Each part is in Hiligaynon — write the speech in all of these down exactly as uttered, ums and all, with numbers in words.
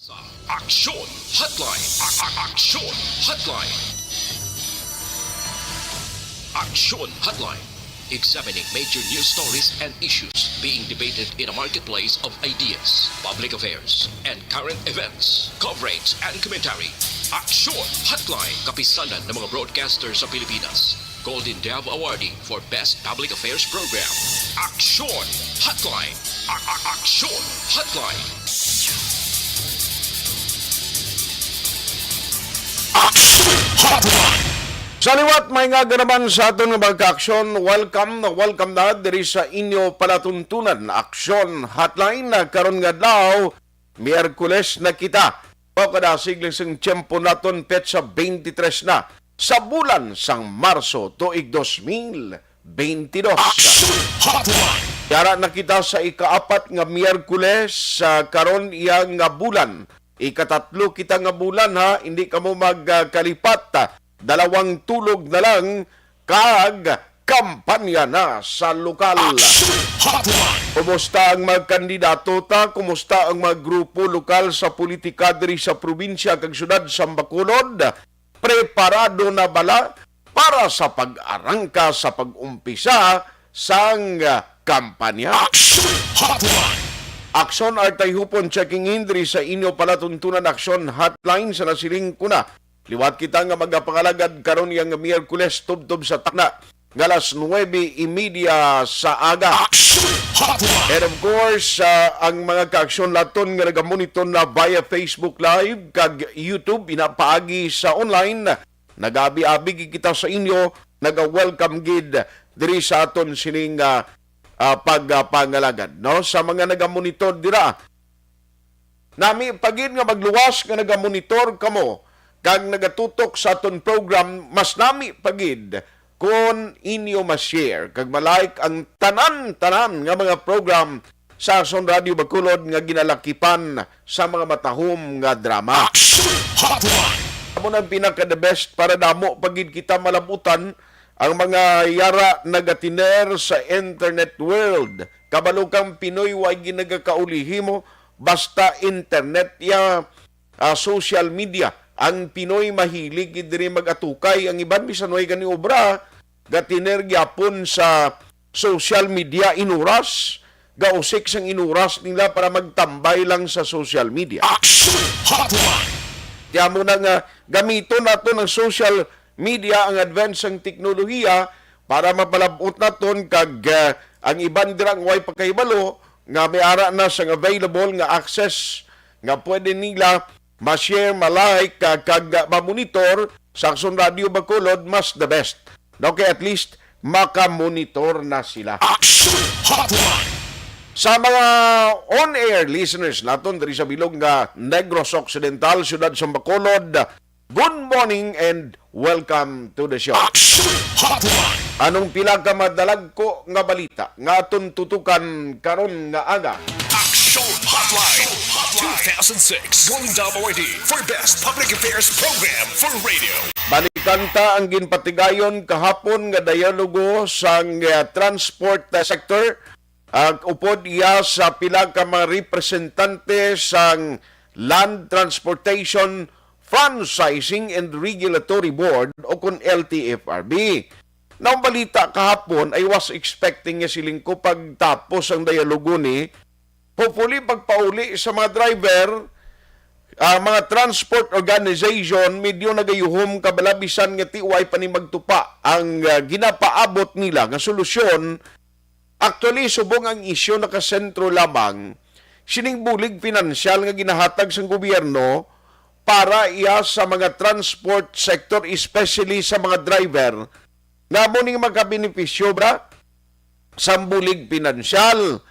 Sa Aksyon Hotline. A- a- Aksyon Hotline. Aksyon Hotline. Examining major news stories and issues being debated in a marketplace of ideas, public affairs, and current events. Coverage and commentary. Aksyon Hotline. Kapisanan ng mga broadcaster sa Pilipinas. Golden Dove Awardee for Best Public Affairs Program. Aksyon Hotline. A- a- Aksyon Hotline. Aksyon Hotline. Sa liwat, may nga naman sa aton nga mga ka-aksyon. Welcome na welcome na diri sa inyo palatuntunan, Aksyon Hotline, na karon nga adlaw, Miyerkules na kita. O kada sigling sing tiyempo naton, petsa twenty-three na sa bulan sang Marso, tuig dos mil twenty-dos. Aksyon Hotline. Yara na kita sa ikaapat nga Miyerkules sa karon iya nga bulan. Ikatatlo kita nga bulan, ha, hindi kamo magkalipat. Dalawang tulog na lang kag kampanya na sa lokal. Aksyon Hotline. Kumusta ang mga kandidato ta? Kumusta ang mga grupo lokal sa politika diri sa probinsya kag syudad sa Bacolod? Preparado na bala para sa pag-arangka sa pag-umpisa sang, ah, kampanya? Aksyon Hotline. Aksyon Artay Hupon checking in diri sa inyo palatuntunan Aksyon Hotline sa nasiling ko na. Liwat kita nga magapangalagad karon yang Miyerkules tubtob sa takna nga alas nuebe y media sa aga. Aksyon Hotline. And of course, ah, ang mga kaaksyon naton nga nagamonitor na via Facebook Live kag YouTube, ina paagi sa online, nag-abi-abi gid kita sa inyo, naga-welcome gid diri sa aton sining, ah, ah, pagpangalagad, no? Sa mga nagamonitor dira, nami pa gid nga magluwas nga nagamonitor kamo kag nagatutok sa aton program, mas nami pa gid kon inyo ma-share kag ma-like ang tanan-tanan nga mga program sa Aksyon Radio Bacolod nga ginalakipan sa mga matahom nga drama. Aksyon Hotline. Amo nang pinaka the best para damo pa gid kita malabutan ang mga yara nagatiner sa internet world. Kabalo kang Pinoy way ginagakaulihi mo, basta internet ya, ah, social media. Ang Pinoy mahilig gid diri mag-atukay. Ang iban bisan way gani obra, gatiner gyapon sa social media inuras, gausik sang inuras nila para magtambay lang sa social media. Aksyon Hotline. Kaya mo na nga gamiton nato ng social media ang advance sang teknolohiya para mapalabot naton kag, ah, ang iban dira nga way pakahibalo nga may ara na sang available nga access nga pwede nila ma-share, ma-like, ah, kag, ah, ma-monitor sa Aksyon Radio Bacolod, mas the best. Okay, at least makamonitor na sila. Aksyon Hotline. Sa mga on-air listeners naton diri sa bilog nga Negros Occidental, siyudad sa Bacolod, good morning and welcome to the show. Aksyon Hotline. Anong pila ka madalagko nga balita nga aton tutukan karon nga aga? Aksyon Hotline. Two thousand six Golden Dove Awardee for Best Public Affairs Program for Radio. Balikan ta ang ginpatigayon kahapon nga dialogo sang, eh, transport, eh, sector, ah, upod iya sa pila ka mga representante sang Land Transportation Franchising and Regulatory Board o kon L T F R B. Naong balita kahapon, I was expecting nga siling ko pagtapos ang dialogo ni, hopefully pagpauli sa mga driver, ah, mga transport organization, medyo nagayuhom kabala bisan nga ti way pa ni magtupa ang, ah, ginapaabot nila nga solusyon. Actually, subong ang isyu nakasentro lamang sining bulig pinansyal nga ginahatag sang gobyerno para iya sa mga transport sector, especially sa mga driver, nga amo ning makabenepisyo, bra, sang bulig pinansyal.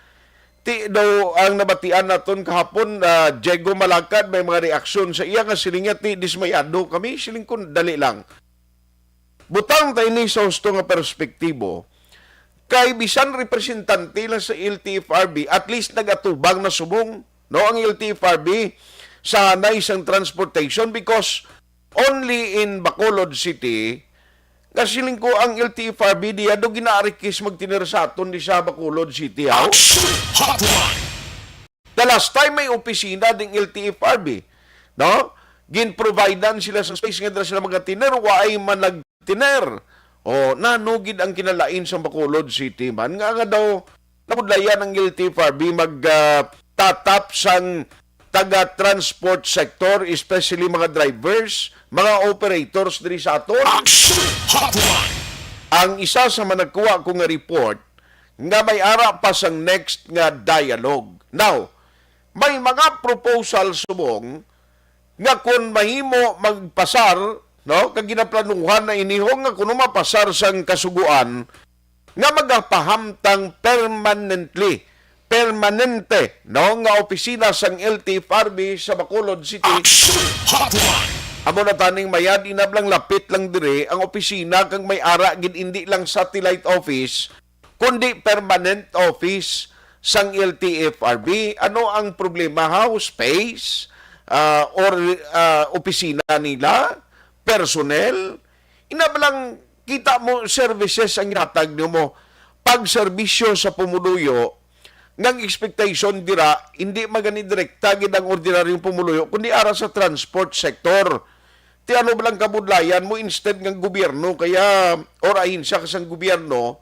Ti daw ang nabatian naton kahapon, ah, Diego Malacad, may mga reaksyon sa iya nga siling niya, "Ti, dismayado kami." Siling ko, "Dali lang. Butang ta ini sa husto nga perspektibo. Kay bisan representante lang sa L T F R B, at least nag-atubang na subong, no, ang L T F R B sa hanay sang transportation, because only in Bacolod City, nga siling ko ang L T F R B diya do ginaarikis magtinir sa aton di sa Bacolod City, ha?" Action Hotline. The last time may opisina ding L T F R B, no? Gin-providean sila sa space nga dira sila magatiner, wa ay man nagtiner. O, nano gid ang kinalain sa Bacolod City man nga, nga daw nabudlayan ang L T F R B mag, ah, tatap sang taga transport sector, especially mga drivers, mga operators diri sa aton. Action Hotline! Ang isa sa managkuha ko nga report nga may ara pa sang next nga dialogue. Now, may mga proposal subong nga kun mahimo magpasar, no, kag ginaplanuhan na iniho nga kuno mapasar sang kasugoan nga magapahamtang permanently, permanente, no, nga opisina sang L T F R B sa Bacolod City. Action Hotline! Amo na taning mayad, inablang lapit lang diri ang opisina kag may ara gid, indi lang satellite office, kundi permanent office sang L T F R B. Ano ang problema, ha? Space, ah, or, ah, opisina nila, personnel? Inablang kita mo services ang ginhatag nimo, pagserbisyo sa pumuluyo, nga ang expectation dira, hindi magani direkta gid ang ordinaryong pumuluyo, kundi ara sa transport sector. Ti ano ba lang kabudlayan mo, instead nga gobyerno kaya or ahensya ka sang gobyerno,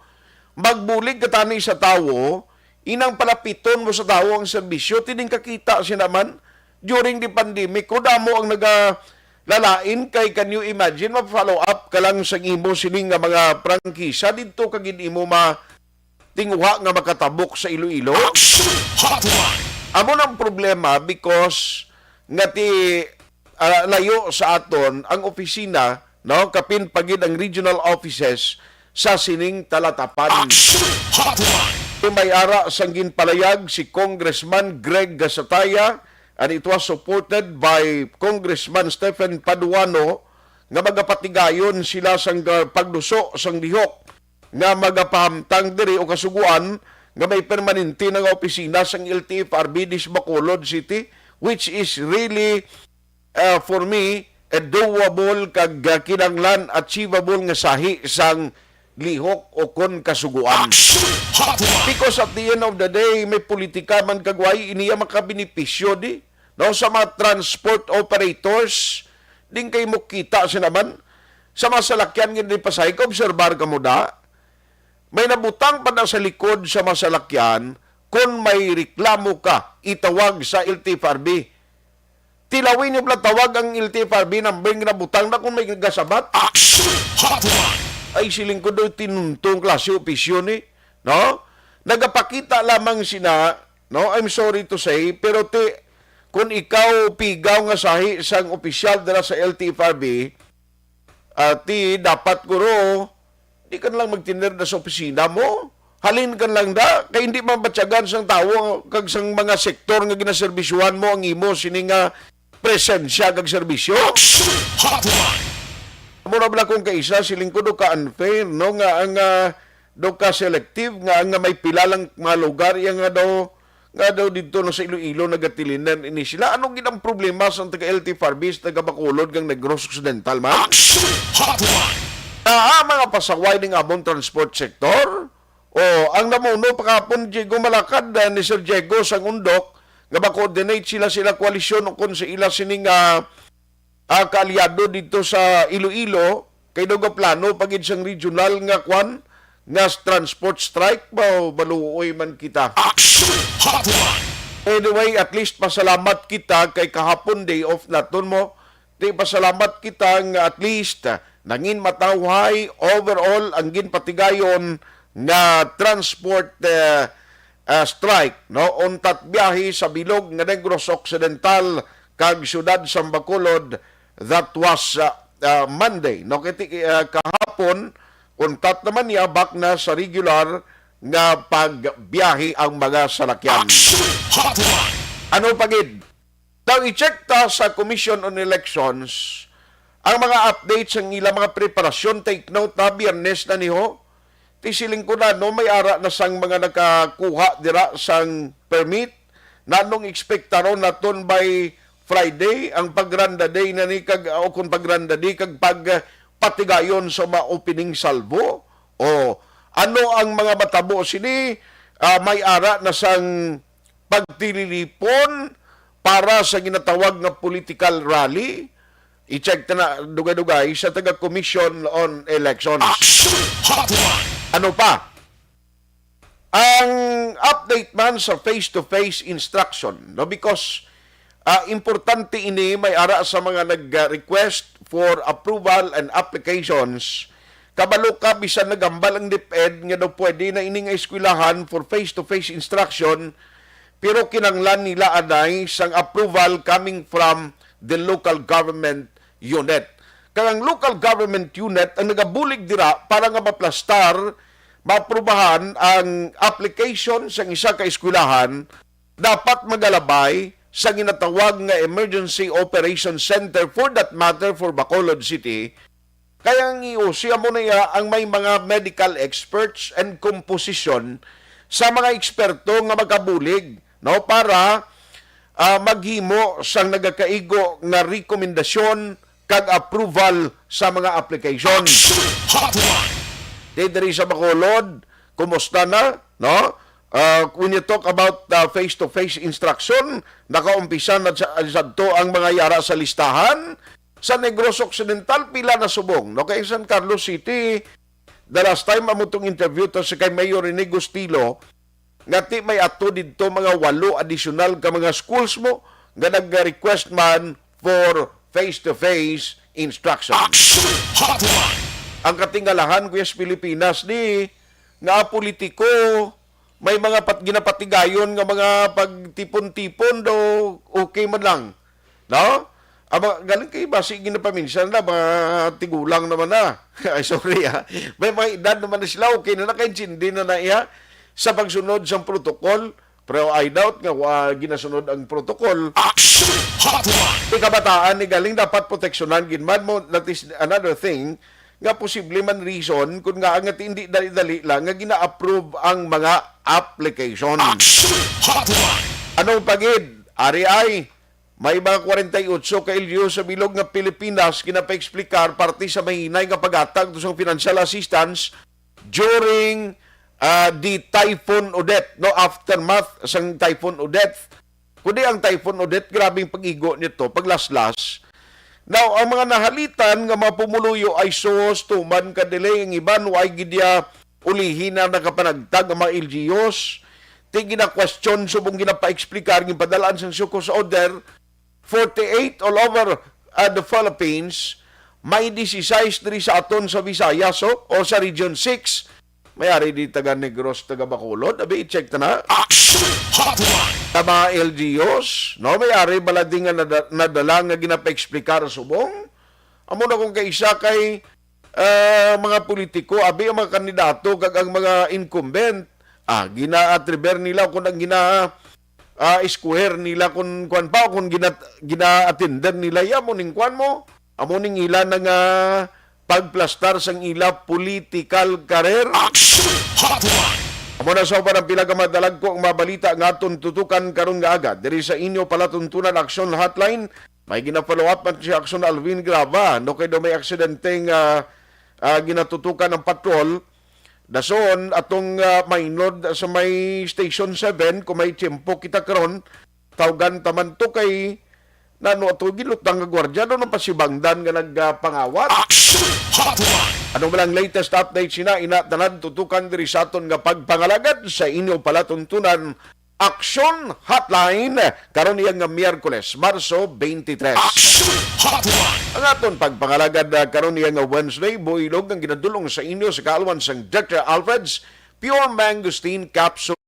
magbulig ka tani sa tawo, inang palapiton mo sa tawo ang serbisyo, tining kakita siya naman during the pandemic, ko damo ang nagalalain kay, can you imagine, ma-follow up ka lang sa imo sining nga mga prangkisa didto kag imo ma tinguha nga makatabok sa Iloilo? Action Hotline! Amo nang problema because nga ti, ah, layo sa aton ang opisina, no? Kapin pa gid ang regional offices sa sining talatapan. Action Hotline! May ara sang ginpalayag si Congressman Greg Gasataya, and it was supported by Congressman Stephen Paduano, nga magapatigayon sila sang, ah, pagduso sang lihok nga magapahamtang diri o kasuguan nga may permanente na nga opisina sang L T F R B dis Bacolod City, which is really, uh, for me, a doable kag, uh, kinahanglan, achievable nga sahi sang lihok o kon kasuguan. Action Hotline! Because at the end of the day, may politika man kag way, iniya makabenepisyo di, no, sa mga transport operators, din kay mo kita sa naman sa mga salakyan nga di pasahe. Kaobserbar ka mo da, may nabutang pa na sa likod sa mga salakyan. Kung may reklamo ka, itawag sa L T F R B. Tilawin niyo pala tawag ang L T F R B number nga nabutang na kung may gasabat. Action Hotline! Ay, siling ko daw tinuntong klase opisyon eh. No? Nagapakita lamang sina, no? I'm sorry to say, pero ti, kung ikaw pigaw nga sahi sang opisyal dira sa L T F R B, ah, ti dapat guro, di ka na lang magtiner na sa opisina mo. Halin ka na lang da, kay hindi mabatyagan sang tawo kag sang mga sektor nga ginaserbisyuhan mo ang imo sini nga presensya kag serbisyo. Action Hotline! Amo na bala kung kaisa, siling ko do ka unfair, no, nga ang, ah, do ka selective, nga ang, nga may pila lang mga lugar iya nga daw, nga daw didto na sa Iloilo nagatilinan ini sila. Ano gid ang problema sa taga L T F R B, sa taga Bacolod, kang Negros Occidental man? Action Hotline! Naa mga pasaway ning among transport sector. O, ang namuno pa kahapon, Diego Malakad, ah, ni Sir Diego sang Undok, nga ma-coordinate sila, sila koalisyon o kon sa ila sining, ah, ah, kaalyado dito sa Iloilo, kay daw gaplano pa gid sang regional nga kwan, nga s-, transport strike, ba, maluoy man kita. Action Hotline! Anyway, at least pasalamat kita kay kahapon day off naton mo. Di pasalamat kita nga at least, ah, nangin matawhay overall ang ginpatigayon nga transport, eh, ah, strike, no? Untat biyahe sa bilog nga Negros Occidental kag siyudad sang Bacolod, that was, ah, ah, Monday, no? Kay ti-, ah, kahapon, untat naman niya, back na sa regular nga pagbiyahe ang mga salakyan. Action Hotline! Ano pa gid? Daw i-check ta sa Commission on Elections ang mga updates sang ila mga preparasyon. Take note, ha, Biyernes na ni ho. Ti siling ko na, no, may ara na sang mga nakakuha dira sang permit. Nanong ekspektaron naton by Friday ang pag-run the day na ni kag, o kung pag-run the day kag pag, ah, patigayon sa mga opening salvo? O ano ang mga matabo sini? Ah, may ara na sang pagtililipon para sa ginatawag nga political rally. I-check ta na dugay-dugay sa taga Commission on Elections. Action Hotline! Ano pa? Ang update man sa face-to-face instruction, no? Because, ah, importante ini, may ara sa mga nag-request for approval and applications. Kabalo ka, bisan nagambal ang DepEd nga daw pwede na ini nga eskwelahan for face-to-face instruction, pero kinanglan nila anay sang approval coming from the local government unit. Kag ang local government unit ang nagabulig dira para nga maplastar, maaprubahan ang application sang isa ka eskwelahan, dapat magalabay sa ginatawag nga Emergency Operation Center, for that matter, for Bacolod City. Kaya ang E O C amo na iya ang may mga medical experts and composition sa mga eksperto nga makabulig, no, para, ah, maghimo sang nagakaigo nga rekomendasyon kag approval sa mga application. Action Hotline! Di diri sa Bacolod, kumusta na, no? Ah, when you talk about, ah, face-to-face instruction, nakaumpisa na sa, sadto ang mga yara sa listahan. Sa Negros Occidental, pila na subong, no? Kay San Carlos City, the last time amo tong interview to sa kay Mayor Rene Gustilo, nga ti may ato didto mga walo additional ka mga schools mo nga nag-request man for face-to-face instruction. Action Hotline! Ang katingalahan, kuya, sa Pilipinas, di nga politiko, may mga pat-, ginapatigayon nga mga pagtipon-tipon do, okay man lang. No? Aba, galing kay basi ginapaminsan na, mga tigulang naman na. Ay, sorry, ah. May mga edad naman na sila, okay na, nakaintindi na na iya sa pagsunod sa protocol. Pero I doubt nga wa ginasunod ang protocol. Action Hotline! Di kabataan ni galing dapat proteksyonan gid man mo. That is another thing nga posible man reason kung nga nga hindi dali-dali lang nga gina-approve ang mga application. Action Hotline! Anong pagid? Ari ay, may mga forty-eight ka L G U sa bilog nga Pilipinas ginapaeksplikar parte sa mahinay nga paghatag sang financial assistance during, ah, the Typhoon Odette, no, aftermath sang Typhoon Odette. Kundi ang Typhoon Odette, grabing pag-igo nito, paglaslas. Now, ang mga nahalitan nga mga pumuluyo ay sos, tuman ka delay, ang iban wa ay gid iya ulihi na nakapanagtag ang mga L G Us. Ti gina-question subong ginapaeksplikar, ginpadalaan sang show cause order, forty-eight all over, uh, the Philippines, may disisais diri sa aton sa Visayas, oh, o sa Region six. May ari di taga Negros, taga Bacolod. Abi, i-check ta na. Action Hotline! Sa mga L G Us, no? May ari bala di nga nada-, nadala nga ginapaeksplikar subong. Amo na kung kaisa kay, ah, mga politiko, abi ang mga kandidato kag ang mga incumbent. Ah, gina-attribuer nila kung ang gina-, ah, square nila kung kuwan pa, kung gina-, gina-attender nila, ya mo ning kuwan mo. Amo ning ila na nga pagplastar sang ila political career. Action Hotline! Amo na sa uban ang pila ka madalagko ang mga balita nga aton tutukan karon nga aga. Diri sa inyo palatuntunan Action Hotline, may gina-follow up man si Action Alvin Grava, no, kay daw may aksidente nga, ah, ginatutukan ang patrol. Dason, atong, ah, mainod sa may Station seven, kung may tiyempo kita karon, tawgan ta man to kay nano ato ginlutang nga gwardiya, no, nang pasibangdan nga nagpangawat. Action Hotline! Ano man ang latest update sina, ina, tanan tutukan diri sa aton nga pagpangalagad sa inyo palatuntunan, Action Hotline, karon iya nga Miyerkules, Marso twenty-three. Action Hotline! Ang aton pagpangalagad, ah, karon iya nga Wednesday, builog ang ginadulong sa inyo sa kaalwan sang Doctor Alfred's Pure Mangosteen Capsule.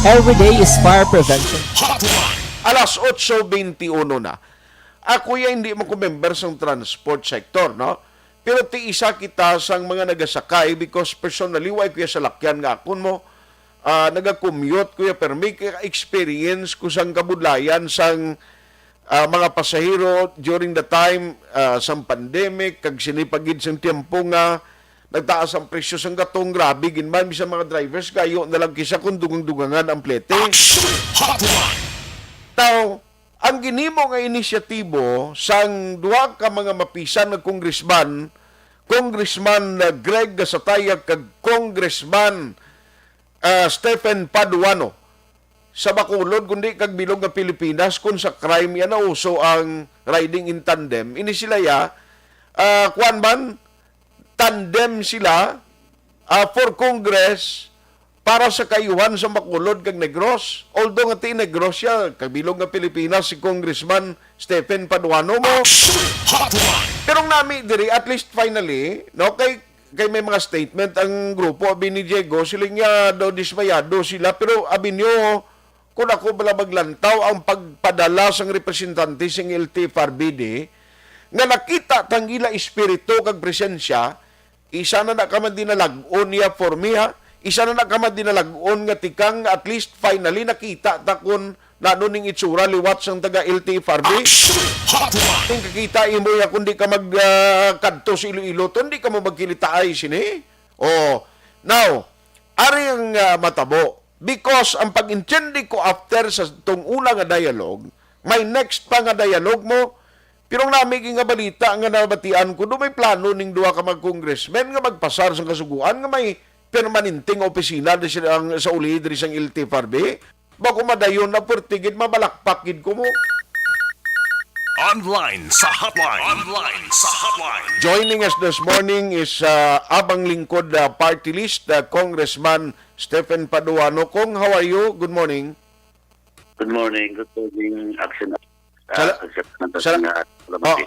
Every day is fire prevention. Alas otso beintiuno na. Ako ya hindi man ko member sang transport sector, no? Pero ti isa kita sang mga nagasakay because personally, wa ko ya salakyan nga akon mo. Ah, nagakommute ko ya, pero may ka-experience ko sang kabudlayan sang, ah, mga pasahero during the time, ah, sang pandemic, kag sini pa gid sang tiyempo nga nagtaas ang presyo sang gatong. Grabe gid man, bisan mga drivers, gayo na lang kisa kung dugang-dugangan ang plete. Action Hotline! Now, ang ginhimo nga inisyatibo sang duha ka mga mapisan nga congressman, Congressman, uh, Greg Gasatayag kag Congressman, uh, Stephen Paduano, sa Bacolod, kundi kag bilog nga Pilipinas, kung sa crime yan nauso ang riding in tandem. Ini sila ya, uh, kuwan man, tandem sila, ah, for Congress para sa kaayuhan sa Bacolod kag Negros. Although nga ti Negros siya, kabilog nga Pilipinas si Congressman Stephen Paduano mo. Action Hotline! Pero ang nami diri, at least finally, no, kay, kay may mga statement ang grupo, abi ni Diego, sila nga daw dismayado sila, pero abi niyo, kung ako bala maglantaw ang pagpadala sang representante sing L T F R B D, nga nakita tang ila espiritu kag presensya, isa na na ka man dinalag-on niya for me, ha? Isa na na ka man dinalag-on nga tikang at least finally nakita ta kon nano ning itsura liwat sang taga L T F R B. Action Hotline! Ning kakita imo ya kung di ka mag, ah, kadto sa Iloilo to, hindi ka mo magkilitaay sini. Oh, now, ari ang, ah, matabo. Because ang pag-intindi ko after sa tong una nga dialogue, may next pa nga dialogue mo. Pero ang nami nga balita nga nabatian ko, do may plano ning duha ka mga congressmen nga magpasar sa kasuguan nga may permanenteng opisina di sila ang, sa uli diri sang L T F R B. Bako madayon na purti gid mabalakpak gid ko mo. Online sa hotline. Online sa hotline. Joining us this morning is, uh, Abang Lingkod, uh, Party List, uh, Congressman Stephen Paduano. Kong, how are you? Good morning. Good morning. Good morning, Action. Uh, Sala-, Sala-, sala-, nga, salamat. Oh.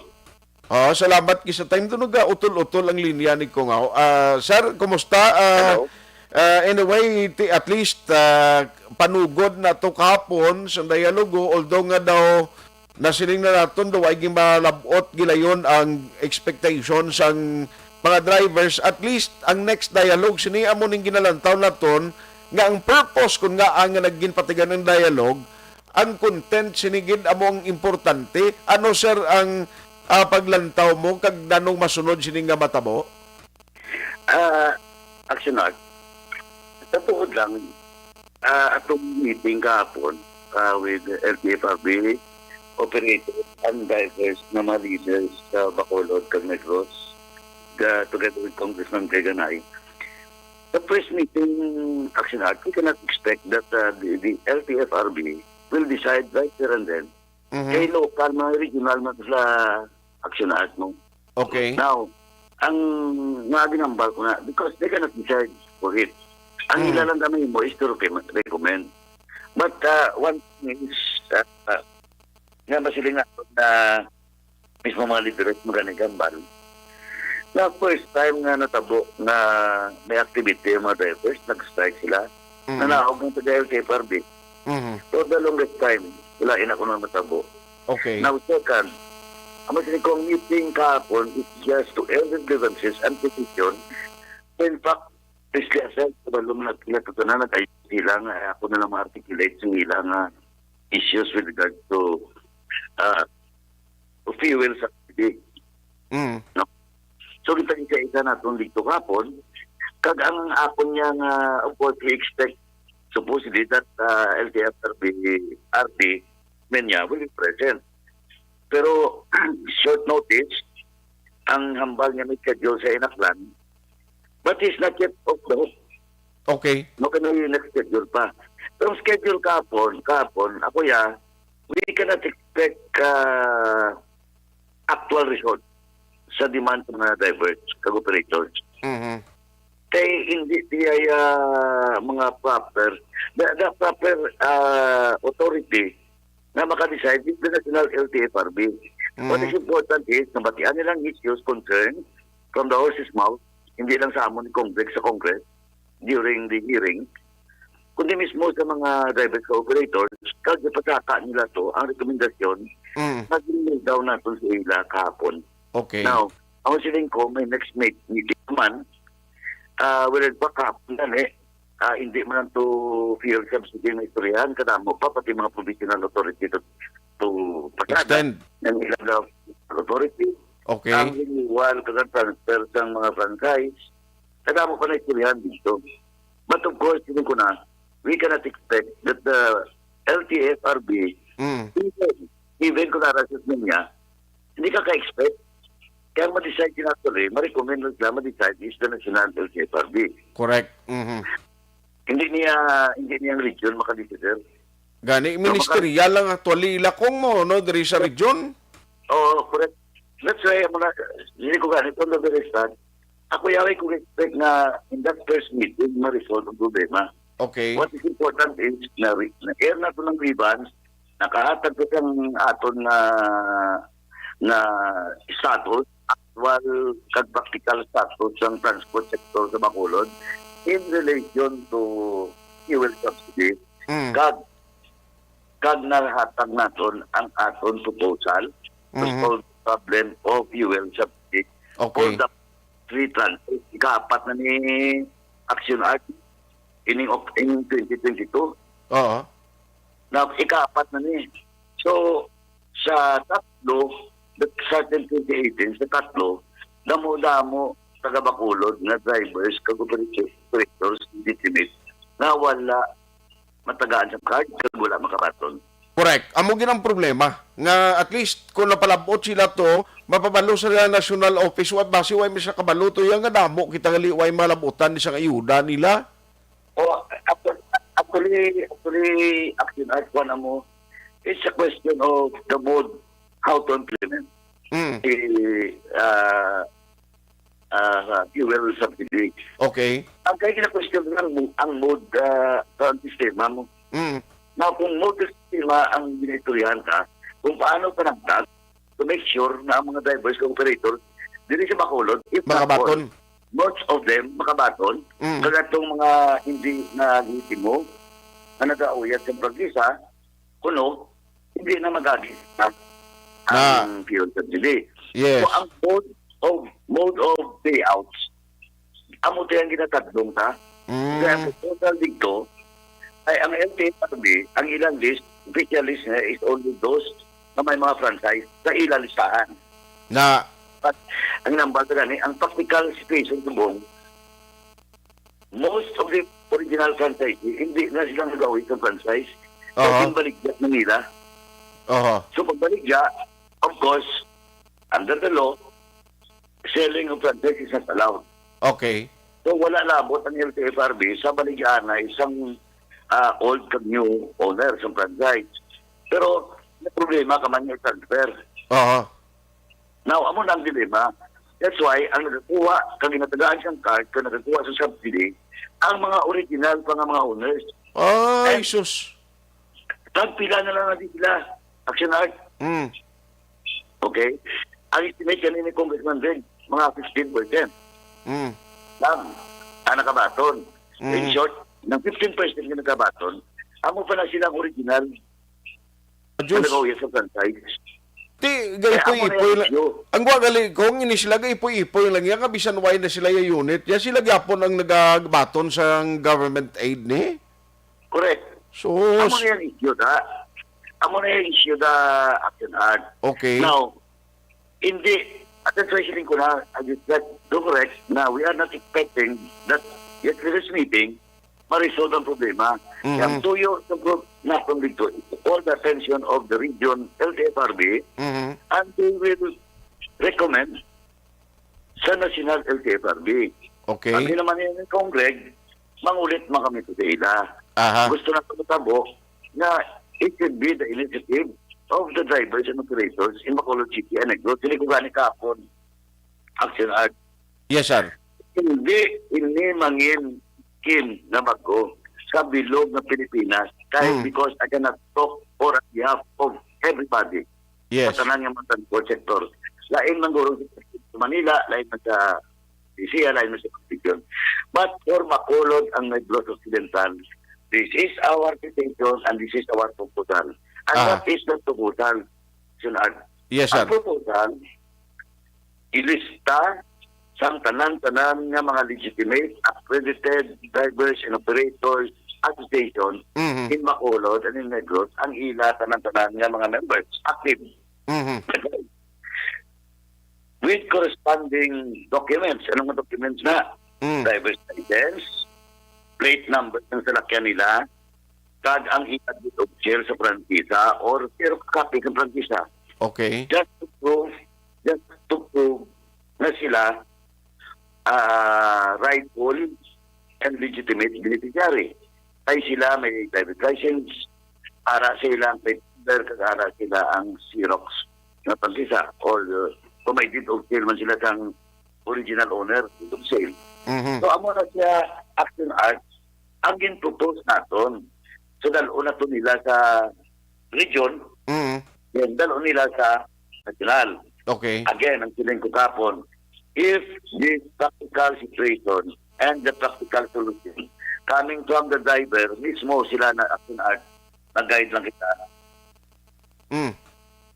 Oh, salamat kisa time tunog, ah, utol-utol ang linya ni Kong, ah. Ah, sir, kumusta? Ah, Hello. Ah, anyway, ti-, at least, ah, panugod na to kahapon sa dialogo, although nga daw nasiling na naton daw ay gimalabot gilayon ang expectation sang mga drivers. At least ang next dialogue sini amo ning ginalantaw naton nga ang purpose kun nga ang nagginpatigan ang dialogue, ang content sini gid amo ang importante. Ano, sir, ang, ah, paglantaw mo kag nanong masunod sini nga matabo? Ah, Action Art, sa tuod lang, ah, atong meeting kahapon, ah, with L T F R B operators and drivers nga mga leaders sa Bacolod kag Negros, the, together with Congressman Greg and I, the first meeting, Action Art, we cannot expect that, uh, the, the L T F R B will decide right there and then. Mhm. Kay local, mga regional man sila, Action Art, no? Okay. Now, ang mga ginambal ko na, because they cannot decide for it. Ang Mm. ila lang kami mo is to recommend, recommend. But, uh, one thing is, uh, uh, nga masiling na, na mismo mga lideres mo gani gambal, na first time nga natabo nga may activity ang mga drivers, nag-strike sila, Mm. nanaog ang taga L T F R B. Mhm. For the longest time, wala ina ko na matabo. Okay. Now, second, ang mas kong meeting kahapon is just to end the grievances and petition. In fact, Presley Asel, kabalo mo na sila, ito na, nag-ayos sila nga, eh, ako na lang ma-articulate sa ila nga issues with regard to, uh, fuel subsidy. Mm. No? So, kita isa-isa naton dito kapon. Kag ang akon niya nga, of course, we expect supposedly that, uh, L T F R B, R D, men niya will be present. Pero, short notice, ang hambal niya may schedule sa Inaklan, but he's not yet off the hook. Okay. No, kaya yung next schedule pa. Pero ang schedule kahapon, kahapon, ako ya, we cannot expect, uh, actual result sa demand sa mga drivers, kag operators. Mhm. Kay hindi siya, ah, mga proper, the, the proper, ah, authority na maka-decide is the National L T F R B. What is Mhm. important is, nabatian nilang issues, concern from the horse's mouth, hindi lang sa amon ni Congress, sa Congress, during the hearing. kundi mismo sa mga drivers ka operators, kag ipasaka nila to ang rekomendasyon Mm. na ginlinaw naton sa ila kahapon. Okay. Now, ang siling ko, may next meet-, meeting naman, ah, wala pa kahapon gani, ah, hindi man to fuel subsidy na istoryahan, kadamo pa, pati mga provisional authority to, to pasada Extend. Ng ilang authority. Okay. Ang renewal, kag ang transfer sang mga franchise, kadamo pa na istoryahan dito. But of course, siling ko na, we cannot expect that the L T F R B, Mm. even, even kung nara sa niya, hindi ka ka-expect. Kaya ang ma-decide din actually, ma-recommend lang sila, ma-decide is the National L T F R B. Correct. Mhm. Hindi niya, hindi niya ang region makadesisyon. Gani, So, maka- ministerial lang actually ila kung mo, no, diri sa region. Oo, correct. That's why, amo na, hindi ko gani, from the very start, ako yaw ko expect nga in that first meeting, ma-resolve ang problema. Okay. What is important is na, re-, na air na to ng grievance, nakahatag ko sang aton nga, nga status, actual kag practical status sang transport sector sa Bacolod in relation to fuel subsidy. Mm. Kag, kag nahatag naton ang aton proposal to Mhm. solve the problem of fuel subsidy for Okay. the three tranches. Ikaapat na ni Action Art ining Oc-, ining twenty twenty-two. Oo. Na ikaapat na ni. So, sa tatlo, the, sa twenty eighteen, sa tatlo, damo-damo taga Bacolod nga drivers kag operators, operators, legitimate, nga wala matagaan sa card kag wala makabaton. Correct. Amo gid ang problema nga at least kung napalabot sila to, mapabalo sa national office, wa, basi wa mi sa kabalo to, yan nga damo kita nga liway malabutan ni sang ayuda nila. Oh, actu-, actually, actually, Action Art, kuwan mo, it's a question of the mode how to implement Mm. the, uh, uh, fuel subsidy. Okay. Ang kaya gina-question lang mo, ang mode, uh, sa sistema mo. Mm. Now, kung mode sa sistema ang ginaistoryahan ka, kung paano panagdag, to make sure na ang mga drivers kag operators diri sa Bacolod, if not all, Makabaton. most of them makabaton, Mm. kag atong mga hindi na legitimo nga nagauyat sa prangkisa, kuno, hindi na magagi na Na. ang fuel subsidy. Yes. So, ang mode of, mode of payouts, amo to yung ginatadlong ta. Mm. Kaya ang total dito, ay ang L T F R B, ang ilang list, official list niya is only those na may mga franchise sa ilang listahan. Na. But ang nambal na gani, ang practical situation subong, most of the original franchisee, hindi na sila nag-awit ng franchise. Aha. Kasi baligya na nila. Aha. So, pagbaligya, of course, under the law, selling of franchise is not allowed. Okay. So, wala labot ang L T F R B sa baligyaanay sang, ah, old kag new owner sang franchise. Pero, may problema ka man yung transfer. Aha. Now, amo na ang dilema. That's why, ang nagakuha, kag ginatagaan siyang card, kag nagakuha sa subsidy, ang mga original pa nga mga owners. Ay, And sus. Tagpila na lang natin sila, Action Art. Mm. Okay? Ang estimate yan ni Congressman Red, mga fifteen percent Mm. lang ang nakabaton. In Mm. short, ng fifteen percent na nakabaton, amo pa na silang original Diyos. Ano ba sa franchise? Ti, Kaya amo na gaipoy-ipoy yung lang. issue. Ang wa gali, kung ini sila gaipoy-ipoy lang yan, nga bisan why na sila yung unit, yan sila gyapon ang nagabaton sa government aid ni? Correct. Sus. Amo na yung issue, da. Amo na yung issue, da, Action Art. Okay. Now, hindi, at the siling ko na, I just got to correct na we are not expecting that yesterday's meeting ma-resolve ang problema. Mhm. Ang tuyo sa pro-, natin dito, all the attention of the region, L T F R B, Mhm. and they will recommend sa National L T F R B. Okay. Ang naman yun ni Congreg, mangulit man kami sa ila. Aha. Gusto na matabo na it should be the initiative of the drivers and operators in Bacolod City and Negros. Hindi ko gani kahapon, Action Art. Yes, sir. Hindi ini mangin kin na bago sa bilog na Pilipinas. Kaya Mm. because I cannot talk for behalf of everybody. Yes. Sa tanan nga mga transport sector. Lain man guro sa Manila, lain man sa Asia, lain man sa Concepcion. But for Bacolod ang Negros Occidental, This is our petition and this is our proposal. And Ah. What is the proposal, Senad? Yes, sir. Ang proposal, ilista sang tanan-tanan nga mga legitimate, accredited drivers and operators association Mhm. in Bacolod and in Negros, ang ila tanan-tanan nga mga members, active. Mhm. With corresponding documents. Anong mga documents na? Mm. Driver's license, plate number ng salakyan nila, kag ang ila deed of sale sa prangkisa or xerox copy sa prangkisa. Okay. Just to prove, just to prove na sila, ah, rightful and legitimate beneficiary. Kay sila may driver's license, ara sila ang plate number, kag ara sila ang xerox na prangkisa, or, uh, kung may deed of sale man sila sang original owner, deed of sale. Mhm. So, amo na siya, Action Art, ang gin-propose naton. So, dal-on nato nila sa region, Mhm. then dal-on nila sa national. Okay. Again, ang siling ko kapon, if this practical situation and the practical solution coming from the driver, mismo sila na Action Art, nag-guide lang kita. Mm.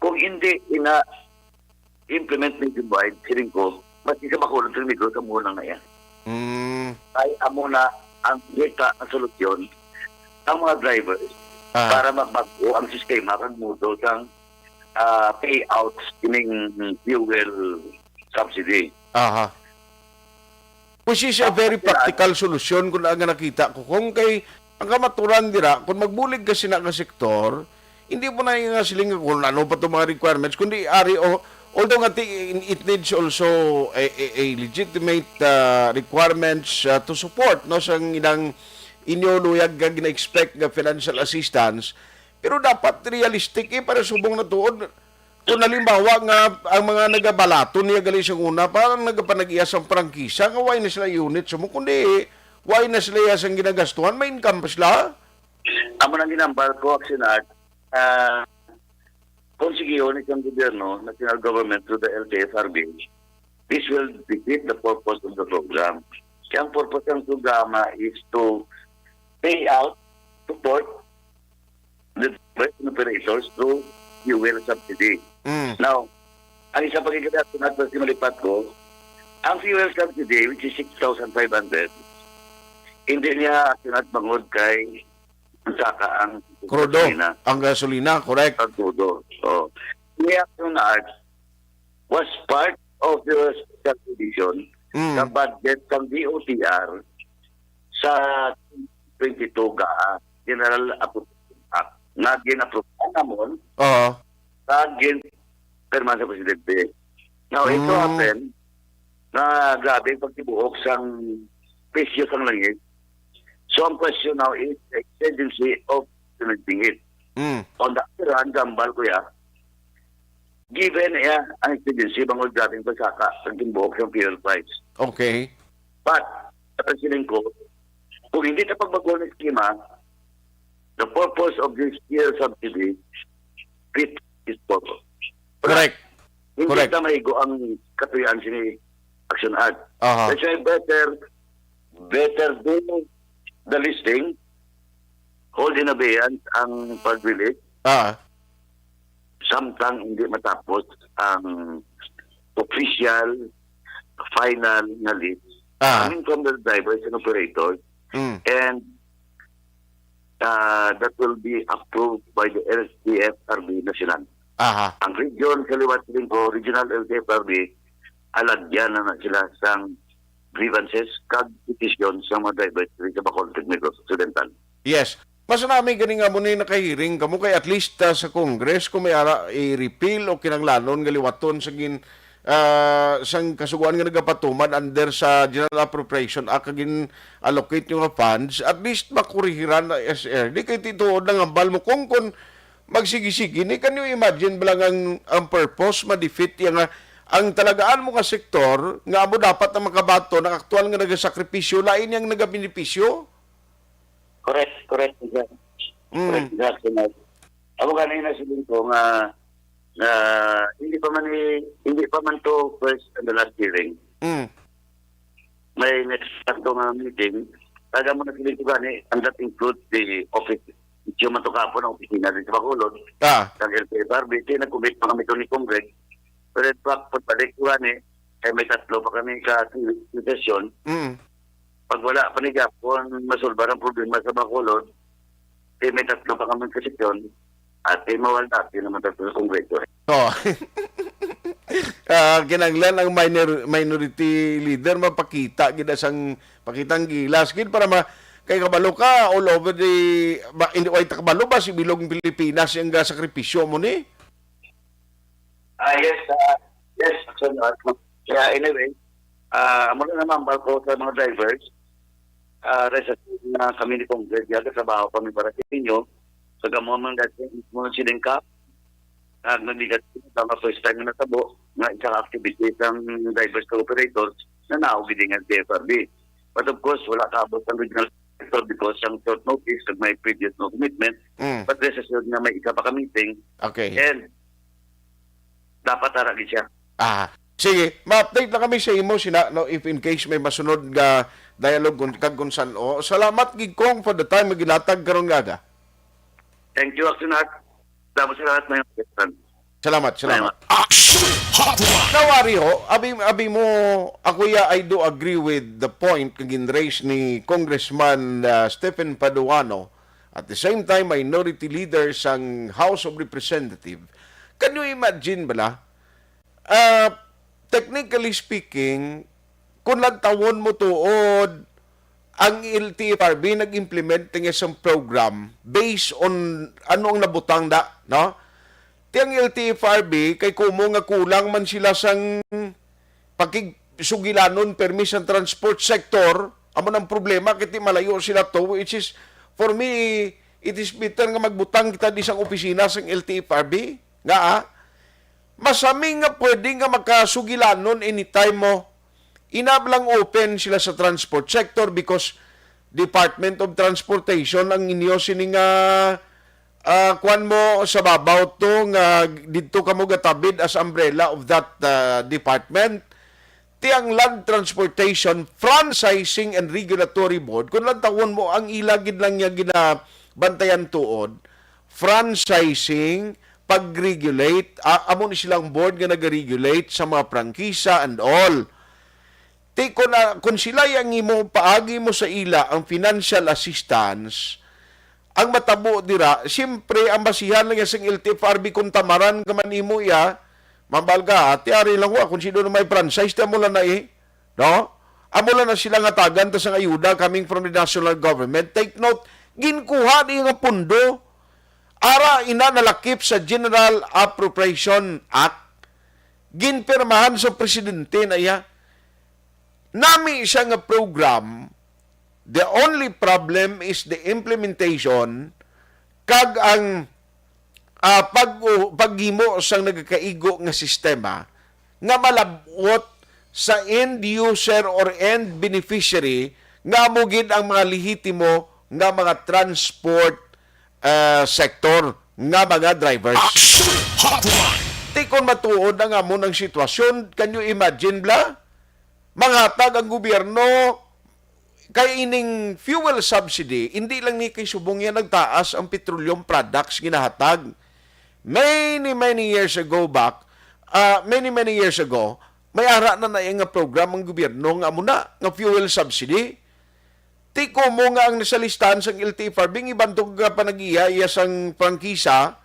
Kung hindi ina-implement nationwide, siling ko, mas isa makulog sa Negros ang muna na yan. Mm. Ay, amo na ang kita na solusyon ang mga drivers Ah. para mabago ang sistema kag modo sang, ah, payouts kining fuel subsidy. Aha. Which is a Ah, very sila practical solution kung ang nakita ko. Kung kay, ang kamaturan dira, kung magbulig ka sina nga sektor, hindi mo na yung nga siling kung ano pa itong mga requirements, kundi ari, o, although nga ti-, it needs also a, a, a legitimate, ah, requirements, ah, to support, no, sa ilang inyo luyag nga gina-expect nga financial assistance, pero dapat realistic, eh, para subong na tuod. Kung halimbawa nga ang mga nagabalaton niya gali sa una, parang nagapanag-iya sang prangkisa nga why na sila unit sa mo, kundi why na sila iya sang ginagastuhan, may income pa sila. Amo nang ginambal ko, Action Art, ah, kung sige, ni sang gobyerno, national government through the L T F R B, this will defeat the purpose of the program. Kaya ang purpose ng programa is to pay out, support the operators through fuel subsidy. Mm. Now, ang isa pa gid nato si malipat ko, ang fuel subsidy, which is six thousand five hundred, hindi niya akinat bangod kay ang saka ang Krudo, gasolina. Ang gasolina, correct. Ang krudo. So, the Action Art was part of the special provision Mm. sa budget sang D O T R sa twenty-two GAA, General Appropriation Act, nga gin-approve namon Oo. sa gin-, pirma sa Presidente. Now, it so Mm. happen na grabe ang pagtibuok sang presyo sang langis. So, ang question now is exigency of implementing it. Mm. On the other hand, gambal ko ya, given ya ang exigency, bangod grabe ang pagsaka ang tibuok sang fuel price. Okay. But, ang siling ko, kung hindi ta pagbago ang eskema, the purpose of this fuel subsidy fit its purpose. Correct. Hindi Correct. ta maigo ang katuyan sini Action Art. Aha. That's why better, better do the listing, hold in abeyance ang pag-release, Ah. samtang hindi matapos ang official, final nga list Ah. coming from the drivers and operators. Mm. And, uh, that will be approved by the L T F R B National. Aha. Ang region sa liwat siling ko, Regional L T F R B, alagyan na na sila sang grievances kag petisyon sa mga drivers diri sa Bacolod kag Negros Occidental. Yes. Mas nami gani nga mo ni nakahiring kamo kay at least, ah, sa Congress kung may ara i-repeal o kinahanglanon nga liwaton sa gin-, ah, sang kasugoan nga nagapatumad under sa General Appropriation Act nga gin-allocate nyo nga funds, at least makurihiran na S R. Di kay tituod lang ang bal mo kung, kung magsigi-sige ni, can you imagine ba lang ang, ang purpose ma-defeat yang, ah, ang talagaan mo nga sektor nga amo dapat na makabaton ang aktual nga nagasakripisyo, lain yang nagabenepisyo? Correct, correct, sir. Mm. Correct, sir. Amo gani na siling ko nga, nga hindi pa man i-, hindi pa man to first and the last hearing. Mm. May next pa to nga meeting. Taga mo na sila ito gani, and that includes the office. Yung matukapon ang opisina din sa Bacolod. Ah. Sa L T F R B, kaya nag-commit pa kami ito ni Congress. Pero in fact, pagbalik ko gani, kaya may tatlo pa kami ka session. Mm. Pag wala pa ni Gapon, masulbar ang problema sa Bacolod, kaya may tatlo pa kami ka session. At kaya mawal natin naman tatlo sa Kongreso. Oh. Ah, kinahanglan ang minor-, minority leader mapakita gid sang pakitang gilas gid para ma-, kay kabalo ka all over the ba, hindi, way ta kabalo ba si bilog Pilipinas ang sakripisyo mo ni? Ah, yes, ah, yes, actually, ah, yeah, anyway, ah, amo na naman, bago sa mga drivers, ah, rest assured na kami ni Congress, trabaho kami para sa inyo. Sa gamo man dati, mo siling ka, nag-, nagbigat sa mga first time na natabo, nga isa ka activity sang drivers sa operators na naog gid nga D F R B. But of course, wala kaabot ang regional sector because ang short notice, kag may previous no commitment, Mm. but rest assured na may isa pa ka meeting. Okay. And dapat ara gid siya. Ah, sige, ma-update lang kami sa imo sina, no, if in case may masunod nga dialogue kun, kag kung san-o. Salamat gid, Cong, for the time nga ginatag karon nga aga. Thank you, Action Art. Salamat sa lahat na yung Salamat, salamat. Action Hotline! Nawari ho, abi, abi mo, ako ya, I do agree with the point nga gin-raise ni Congressman, ah, Stephen Paduano, at the same time, minority leader sang House of Representatives. Can you imagine bala? Ah, technically speaking, kung lantawon mo tuod, ang L T F R B nag-implement nga isang program based on ano ang nabutang da, no? Ti ang L T F R B, kay kumo nga kulang man sila sang pakigsugilanon permi sa transport sector, amo nang problema, kay ti malayo sila to, which is, for me, it is better nga magbutang kita di sang opisina sang L T F R B, nga, ah, masami nga pwede nga makasugilanon anytime mo. Inablang open sila sa transport sector because Department of Transportation ang inyo sini nga, ah, kuwan mo sa babaw to nga didto kamo gatabid as umbrella of that, ah, department. Ti ang Land Transportation Franchising and Regulatory Board, kung lantawon mo, ang ila gid lang niya ginabantayan tuod, franchising, pag-regulate, ah, amo ni silang board nga nag-regulate sa mga prangkisa and all. Ti, kung, ah, kung sila ang imo, paagi mo sa ila ang financial assistance, ang matabo dira, siyempre, ang basihan lang yan sang L T F R B kung tamaran ka man imo iya, mambal ka, "Ati, ari lang wa, kung sino na may franchise, ti amo lang na eh." No? Amo lang na sila nga tagan ta sang ayuda coming from the national government. Take note, ginkuha ni nga pundo, ara ina nalakip sa General Appropriation Act, ginpirmahan sa presidente na iya. Nami siya nga program, the only problem is the implementation kag ang, ah, pag-, paghimo sang nagakaigo nga sistema nga malab-ot sa end user or end beneficiary nga amo gid ang mga lehitimo nga mga transport, ah, sector nga mga drivers. Action Hotline! Ti kon matuod ang amo nang sitwasyon, can you imagine, bla? Manghatag ang gobyerno kay ining fuel subsidy, hindi lang ni kay subong yan nagtaas ang petroleum products ginahatag. Many, many years ago back, ah, many, many years ago, may ara na na nga program ang gobyerno nga amo na, nga fuel subsidy. Ti kumo nga ang nasa listahan sang L T F R B, ang iban to nga panag-iya iya sang prangkisa,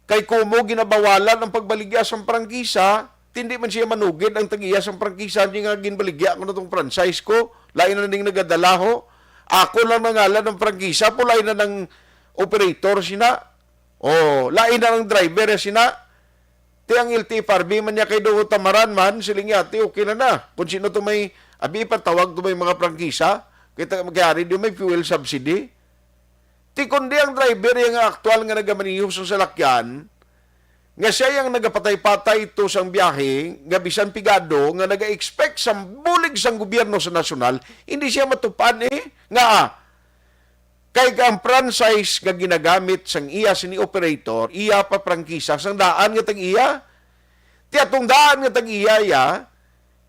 kay kumo ginabawalan ang pagbaligya sang prangkisa, ti hindi man siya manugid ang tag-iya sang prangkisa, di nga ginbaligya ko na tong franchise ko, lain na ning nagadala ho. Ako lang nangalan ng prangkisa, pulay na ng operator sina. Oh, lain na ng driver sina. Ti ang L T F R B man niya kay daw tamaran man, siling niya, ti okay na na. Kung sino to may, abi, ipatawag to may mga prangkisa, kita magyari di may fuel subsidy. Ti kundi ang driver yang aktual nga nagamaneho sa salakyan, nga siya yang nagapatay-patay to sang biyahe, nga bisan pigado, nga naga-expect sa bulig sang gobyerno sa nasyonal, hindi siya matupad eh. Nga, ah, kay ang franchise nga ginagamit sang iya sini operator, iya pa prangkisa sang daan nga tag-iya. Ti atong daan nga tag-iya iya,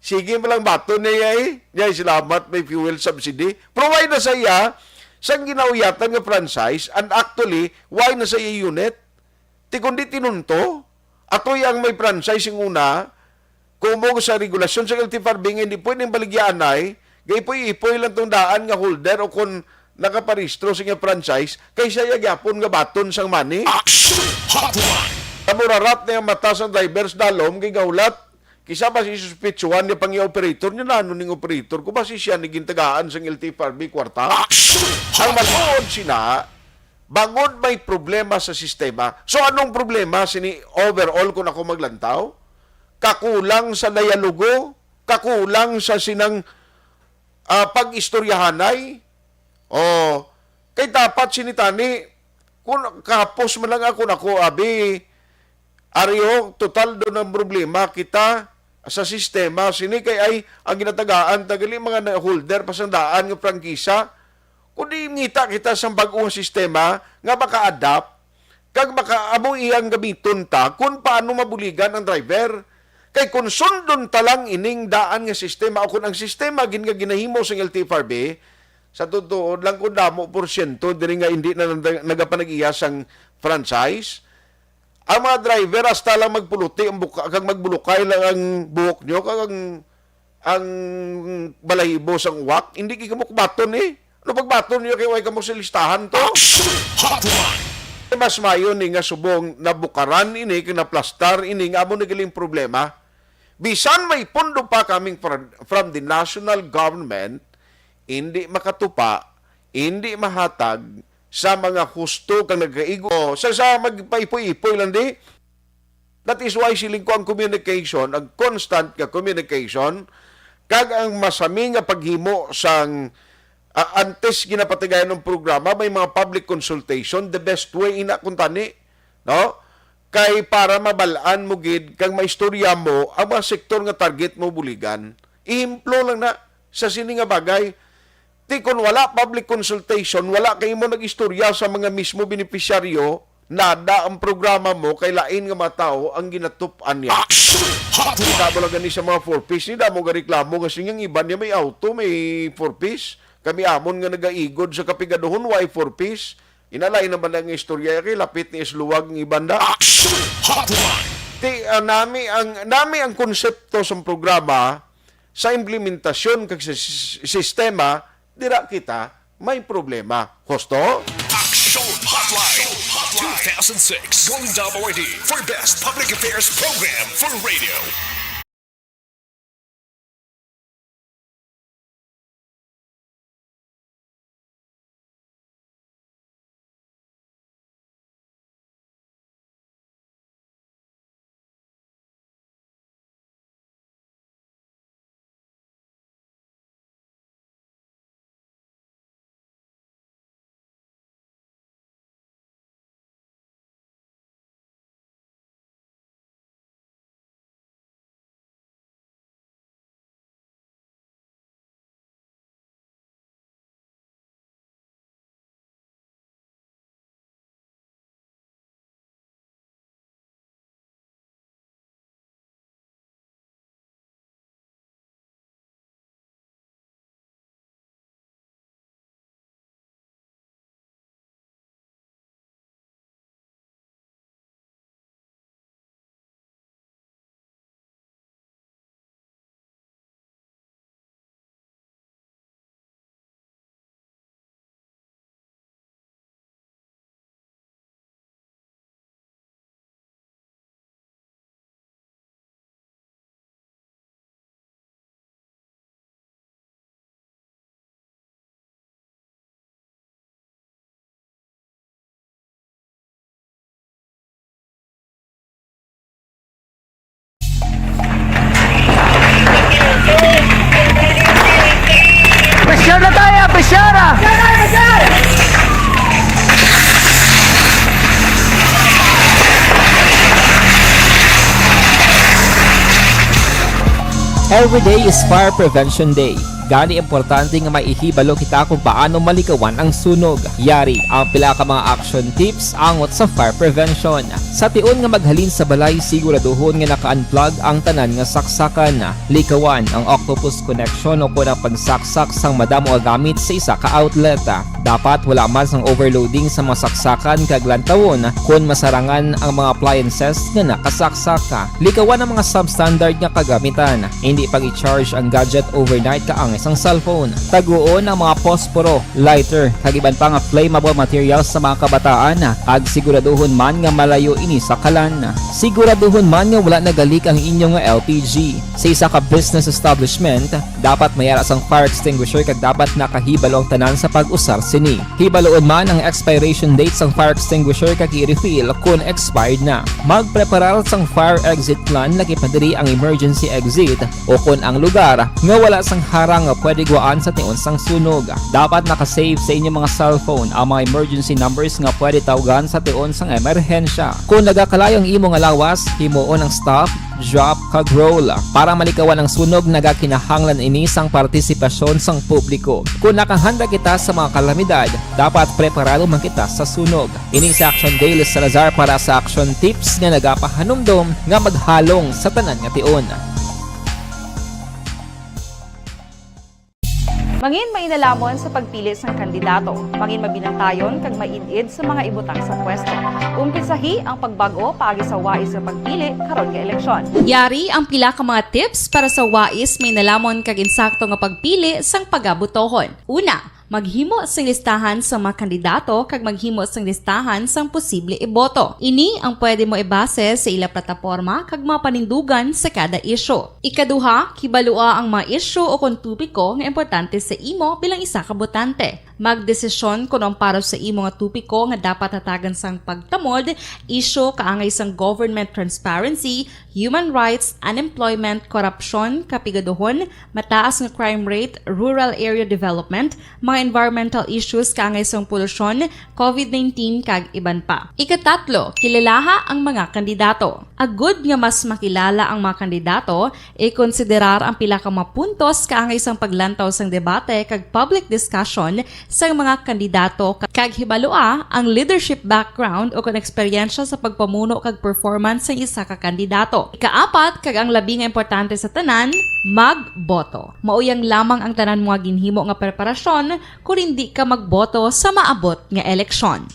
Sige mo lang baton niya, eh. Niya, salamat, may fuel subsidy. Pero why na sa iya, sang ginauyatan nga franchise, and actually, why na sa iya unit? Ti kundi tinunto, atoy ang may franchise sing una, kumog sa regulasyon sa L T F R B nga hindi pwedeng baligyaanay, gaipoy-ipoy lang tong daan nga holder o kon nakaparehistro sa iyang franchise, kay siya gyapon nga baton sang money. Action Hotline! Namurarat na ang mata sang driver sa dalom, kay gahulat, kisa ba si suspitsuhan niya pang iya operator niya, nano ning operator ko, ba si siya ni gintagaan sang L T F R B kwarta? Action Ang Hotline! Matuod sina, bangod may problema sa sistema. So, anong problema sini overall kung ako maglantaw? Kakulang sa dialogo, kakulang sa sinang, ah, pag-istoryahanay. O, kay dapat sini tani, kung kahapos man lang ako, nako, abi, ari ho, total do ang problema kita sa sistema. Sini kay ay ang ginatagaan ta gali mga na-, holder pa sang daan nga prangkisa. Kundi ngita kita sa bag-o nga sistema nga maka-adapt kag maka-, amo iyang gamiton ta kung paano mabuligan ang driver. Kay kung sundon ta lang ining daan nga sistema o kung ang sistema gin-, nga ginahimo sang L T F R B, sa totoo lang, kung damo porsyento diri nga hindi na nag-, nagapanag-iya sang franchise, ang mga driver hasta lang magpuluti ang buka-, kag magbulukay lang ang buhok nyo, kag ang, ang balahibo sang uwak, hindi gid kamo kubaton, eh. Ano pagbaton niyo kay way kamo sa listahan to? Action Hotline! Mas mayo ni nga subong nabukaran ini kag naplastar ini nga amo na galing problema. Bisan may pondo pa coming from, from the national government, hindi makatupa, hindi mahatag sa mga husto kag nagkaigo. Sa, sa magpaipoy-ipoy lang di. That is why siling ko ang communication, ang constant nga communication, kag ang masami nga paghimo sang, ah, antes ginapatigayon ang programa, may mga public consultation, the best way ina kung tani, no? Kay para mabal-an mo gid kag maistorya mo ang mga sektor nga target mo buligan. Ehemplo lang na sa sini nga bagay. Ti kon wala public consultation, wala kay mo nag-istorya sa mga mismo benepisyaryo, nada ang programa mo kay lain nga mga tawo ang ginatup-an niya. Action Hotline! Kita mo lang gani sa mga four Ps, ni damo nga reklamo nga sining iban niya may auto, may four Ps. Kami amon nga nagaigod sa kapigaduhon, why four Ps? Inalay naman ang istorya kay lapit ni Isluwag ng iban da. Action Hotline! Ti, ah, nami ang, nami ang konsepto sa programa, sa implementasyon kag sa sis-, sistema, dira kita may problema. Husto? Action Hotline two thousand six Golden Dome Awardee for Best Public Affairs Program for Radio. Pressure na tayo, pressure ah! Every day is Fire Prevention Day. Gani, importante nga maihibalo kita kung paano malikawan ang sunog. Yari ang pila ka mga action tips angot sa fire prevention. Sa tion nga maghalin sa balay, siguraduhon nga naka-unplug ang tanan nga saksakan. Likawan ang octopus connection o kon ang pagsaksak sang madamo nga gamit sa isa ka outlet. Dapat wala man sang overloading sa mga saksakan kag lantawon kon masarangan ang mga appliances nga nakasaksak. Likawan ang mga substandard nga kagamitan. Hindi pag-i-charge ang gadget overnight kaangay sang cellphone. Taguon ang mga posporo, lighter, kag iban pa nga flammable materials sa mga kabataan, kag siguraduhon man nga malayo ini sa kalan. Siguraduhon man nga wala nagalik ang inyo nga L P G. Sa isa ka business establishment, dapat may ara sang fire extinguisher kag dapat nakahibalo ang tanan sa pag-usar sini. Hibaluon man ang expiration date sang fire extinguisher kag i-refill kon expired na. Magpreparar sang fire exit plan, lakip na diri ang emergency exit o kon ang lugar nga wala sang harang nga pwede gwaan sa tion sang sunog. Dapat naka-save sa inyo mga cellphone ang mga emergency numbers nga pwede tawgan sa tion sang emerhensya. Kon nagakalayo ang imo nga lawas, himuon ang stop, drop, kag roll. Para malikawan ang sunog, nagakinahanglan ini sang partisipasyon sang publiko. Kon nakahanda kita sa mga kalamidad, dapat preparado man kita sa sunog. Ini si Action Dale Salazar para sa Action Tips nga nagapahanumdom nga maghalong sa tanan nga tion. Mangin mainalamon sa pagpili sang kandidato. Mangin mabinantayon kag maid-id sa mga ibutang sa pwesto. Umpisahi ang pagbag-o paagi sa wais nga pagpili karon nga eleksyon. Yari ang pila ka mga tips para sa wais, mainalamon kag insakto nga pagpili sang pagabotohon. Una, maghimo sing listahan sa mga kandidato kag maghimo sing listahan sang posible iboto. Ini ang pwede mo ibase sa ila plataporma kag mga panindugan sa kada isyu. Ikaduha, kibalua ang mga isyu o kon topiko nga importante sa imo bilang isa ka botante. Magdesisyon kon ang para sa imo nga topiko nga dapat hatagan sang pagtamod, isyu kaangay sang government transparency, human rights, unemployment, korupsyon, kapigaduhon, mataas nga crime rate, rural area development, mga environmental issues kaangay sang polusyon, covid nineteen, kag iban pa. Ikatatlo, kilalaha ang mga kandidato. Agud nga mas makilala ang mga kandidato, ikonsiderar ang pila ka mga puntos kaangay sang paglantaw sang debate kag public discussion sang mga kandidato, kag hibalua ang leadership background o kon eksperyensya sa pagpamuno kag performance sang isa ka kandidato. Ikaapat, kag ang labi nga importante sa tanan, magboto. Mao yang lamang ang tanan mo nga ginhimo nga preparasyon kon indi ka magboto sa maabot nga eleksyon.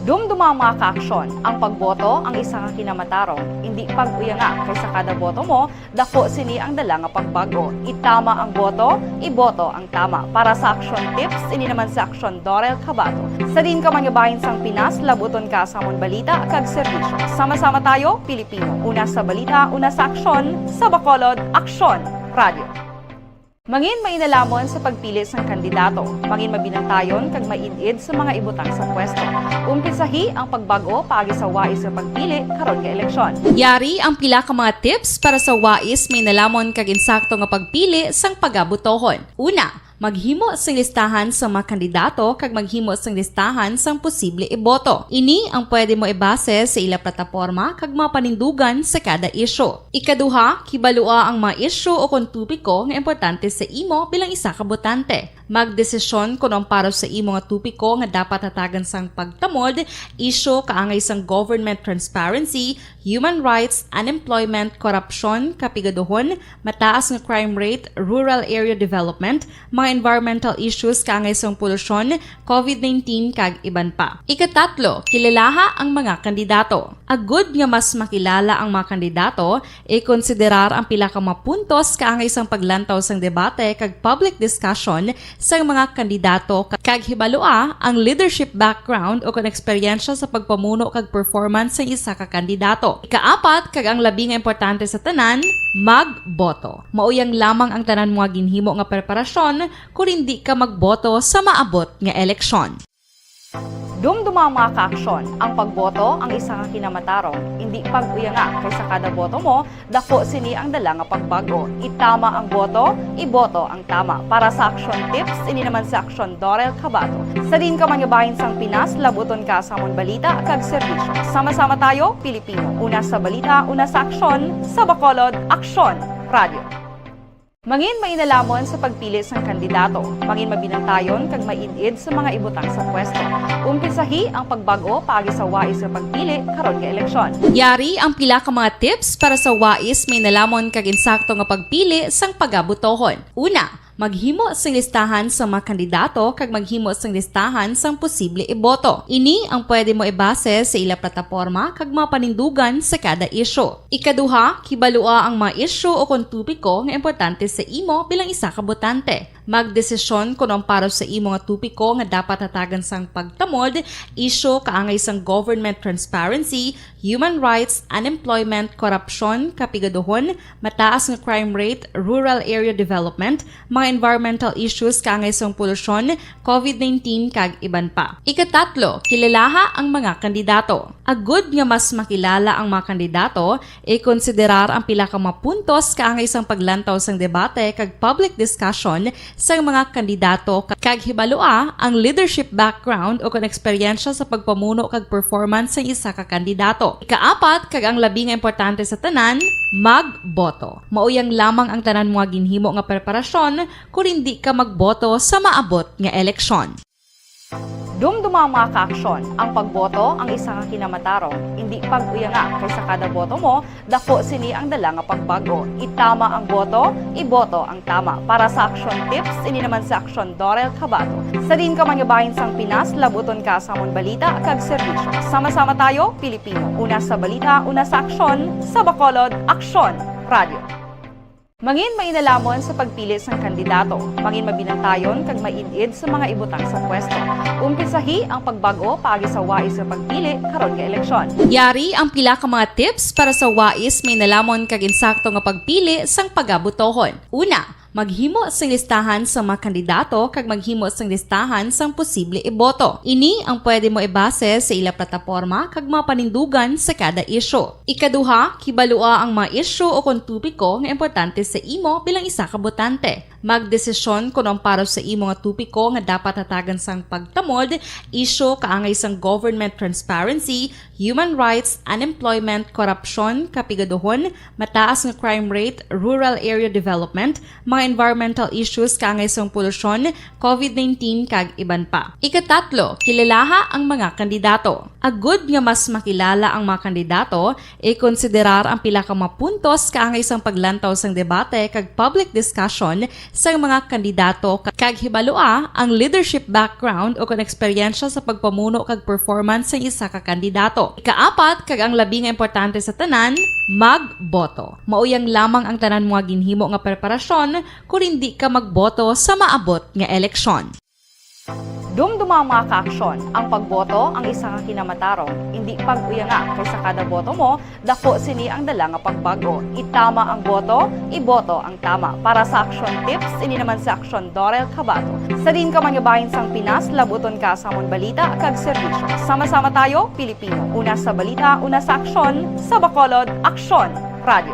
Dumduma ang mga kaaksyon. Ang pagboto ang isa ka kinamatarong. Indi pag-uyanga, kay sa kada boto mo, dako sini ang dala nga pagbag-o. Itama ang boto, iboto ang tama. Para sa Action Tips, ini naman si Action Dorel Cabato. Sa diin ka man nga bahin sang Pinas, labuton ka sa amon balita kag serbisyo. Sama-sama tayo, Pilipino. Una sa balita, una sa aksyon, sa Bacolod, Aksyon Radio. Mangin mainalamon sa pagpili sang kandidato. Mangin mabinantayon kag maid-id sa mga ibutang sa pwesto. Umpisahi ang pagbag-o paagi sa wais nga pagpili karon nga eleksyon. Yari ang pila ka mga tips para sa wais, mainalamon kag insakto nga pagpili sang pagabotohon. Una, maghimo sing listahan sa mga kandidato kag maghimo sing listahan sang posible iboto. Ini ang pwede mo ibase sa ila plataporma kag mga panindugan sa kada isyu. Ikaduha, kibalua ang mga isyu o kon topiko nga importante sa imo bilang isa ka botante. Magdesisyon kon ang para sa imo nga topiko nga dapat hatagan sang pagtamod, isyu kaangay sang government transparency, human rights, unemployment, korupsyon, kapigaduhon, mataas nga crime rate, rural area development, mga environmental issues kaangay sang polusyon, covid nineteen, kag iban pa. Ikatatlo, kilalaha ang mga kandidato. Agud nga mas makilala ang mga kandidato, ikonsiderar ang pila ka mga puntos kaangay sang paglantaw sang debate kag public discussion sang mga kandidato, kag hibalua ang leadership background o kon eksperyensya sa pagpamuno kag performance sang isa ka kandidato. Ikaapat, kag ang labi nga importante sa tanan, magboto. Mao yang lamang ang tanan mo nga ginhimo nga preparasyon kon indi ka magboto sa maabot nga eleksyon. Dumduma ang mga kaaksyon. Ang pagboto ang isa ka kinamatarong. Indi pag-uyanga, kay sa kada boto mo, dako sini ang dala nga pagbag-o. Itama ang boto, iboto ang tama. Para sa Action Tips, ini naman si Action Dorel Cabato. Sa diin ka man nga bahin sang Pinas, labuton ka sa amon balita kag serbisyo. Sama-sama tayo, Pilipino. Una sa balita, una sa aksyon, sa Bacolod, Aksyon Radio. Mangin mainalhamon sa pagpili sang kandidato. Mangin mabinantayon kag maid-id sa mga ibutang sa pwesto. Umpisahi ang pagbag-o paagi sa wais nga pagpili karon nga eleksyon. Yari ang pila ka mga tips para sa wais, mainalhamon kag insakto nga pagpili sang pagabotohon. Una, maghimo sing listahan sa mga kandidato kag maghimo sing listahan sang posible iboto. Ini ang pwede mo ibase sa ila plataporma kag mga panindugan sa kada isyu. Ikaduha, kibalua ang mga isyu o kon topiko nga importante sa imo bilang isa ka botante. Magdesisyon kon ang para sa imo nga topiko nga dapat hatagan sang pagtamod, isyu kaangay sang government transparency, human rights, unemployment, korupsyon, kapigaduhon, mataas nga crime rate, rural area development, mga environmental issues kaangay sang polusyon, covid nineteen, kag iban pa. Ikatatlo, kilalaha ang mga kandidato. Agud nga mas makilala ang mga kandidato, ikonsiderar ang pila ka mga puntos kaangay sang paglantaw sang debate kag public discussion sang mga kandidato, kag hibalua ang leadership background o kon eksperyensya sa pagpamuno kag performance sang isa ka kandidato. Ikaapat, kag ang labi nga importante sa tanan, magboto. Mauyang lamang ang tanan mo nga ginhimo nga preparasyon kon indi ka magboto sa maabot nga eleksyon. Dumduma ang mga kaaksyon. Ang pagboto ang isa ka kinamatarong. Indi pag-uyanga, kay sa kada boto mo, dako sini ang dala nga pagbag-o. Itama ang boto, iboto ang tama. Para sa Aksyon Tips, ini naman si Aksyon Dorel Cabato. Sa diin ka man nga bahin sang Pinas, labuton ka sa amon balita kag serbisyo. Sama-sama tayo, Pilipino. Una sa balita, una sa aksyon, sa Bacolod, Aksyon Radio. Mangin mainalhamon sa pagpili sang kandidato. Mangin mabinantayon kag maid-id sa mga ibutang sa pwesto. Umpisahi ang pagbag-o paagi sa wais nga pagpili karon nga eleksyon. Yari ang pila ka mga tips para sa wais, mainalhamon kag insakto nga pagpili sang pagabotohon. Una, maghimo sing listahan sa mga kandidato kag maghimo sing listahan sang posible iboto. Ini ang pwede mo ibase sa ila plataporma kag mga panindugan sa kada isyu. Ikaduha, kibalua ang mga isyu o kon topiko nga importante sa imo bilang isa ka botante. Magdesisyon kon ang para sa imo nga topiko nga dapat hatagan sang pagtamod, isyu kaangay sang government transparency, human rights, unemployment, korupsyon, kapigaduhon, mataas nga crime rate, rural area development, mga environmental issues kaangay sang polusyon, covid nineteen, kag iban pa. Ikatatlo, kilalaha ang mga kandidato. Agud nga mas makilala ang mga kandidato, ikonsiderar ang pila ka mga puntos kaangay sang paglantaw sang debate kag public discussion sang mga kandidato, kag hibalua ang leadership background o kon eksperyensya sa pagpamuno kag performance sang isa ka kandidato. Ikaapat, kag ang labi nga importante sa tanan, magboto. Mauyang lamang ang tanan mo nga ginhimo nga preparasyon kon indi ka magboto sa maabot nga eleksyon. Dumduma ang mga kaaksyon. Ang pagboto ang isa ka kinamatarong. Indi pag-uyanga, kay sa kada boto mo, dako sini ang dala nga pagbag-o. Itama ang boto, iboto ang tama. Para sa Aksyon Tips, ini naman si Aksyon Dorel Cabato. Sa diin ka man nga bahin sang Pinas, labuton ka sa amon balita kag serbisyo. Sama-sama tayo, Pilipino. Una sa balita, una sa aksyon, sa Bacolod, Aksyon Radio.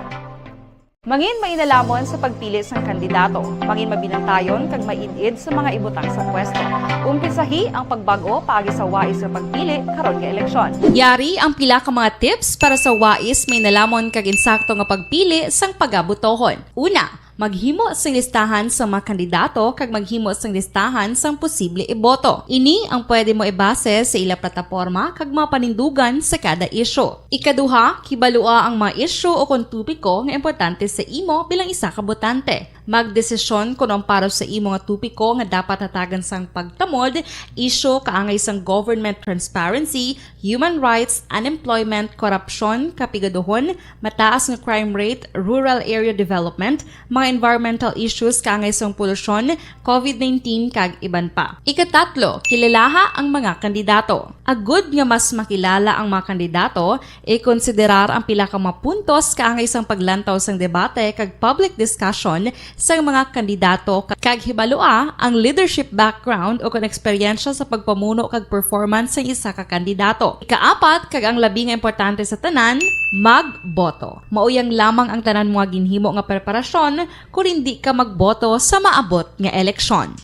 Mangin mainalhamon sa pagpili sang kandidato. Mangin mabinantayon kag maid-id sa mga ibutang sa pwesto. Umpisahi ang pagbag-o paagi sa wais nga pagpili karon nga eleksyon. Yari ang pila ka mga tips para sa wais, mainalhamon kag insakto nga pagpili sang pagabotohon. Una, maghimo sing listahan sa mga kandidato kag maghimo sing listahan sang posible iboto. Ini ang pwede mo ibase sa ila plataporma kag mga panindugan sa kada isyu. Ikaduha, kibalua ang mga isyu o kon topiko nga importante sa imo bilang isa ka botante. Magdesisyon kon ang para sa imo nga topiko nga dapat hatagan sang pagtamod, isyu kaangay sang government transparency, human rights, unemployment, korupsyon, kapigaduhon, mataas nga crime rate, rural area development, mga environmental issues kaangay sang polusyon, covid nineteen, kag iban pa. Ikatatlo, kilalaha ang mga kandidato. Agud nga mas makilala ang mga kandidato, ikonsiderar ang pila ka mga puntos kaangay sang paglantaw sang debate kag public discussion sang mga kandidato, kag hibalua ang leadership background o kon eksperyensya sa pagpamuno kag performance sang isa ka kandidato. Ikaapat, kag ang labi nga importante sa tanan, magboto. Mauyang lamang ang tanan mo nga ginhimo nga preparasyon kon indi ka magboto sa maabot nga eleksyon.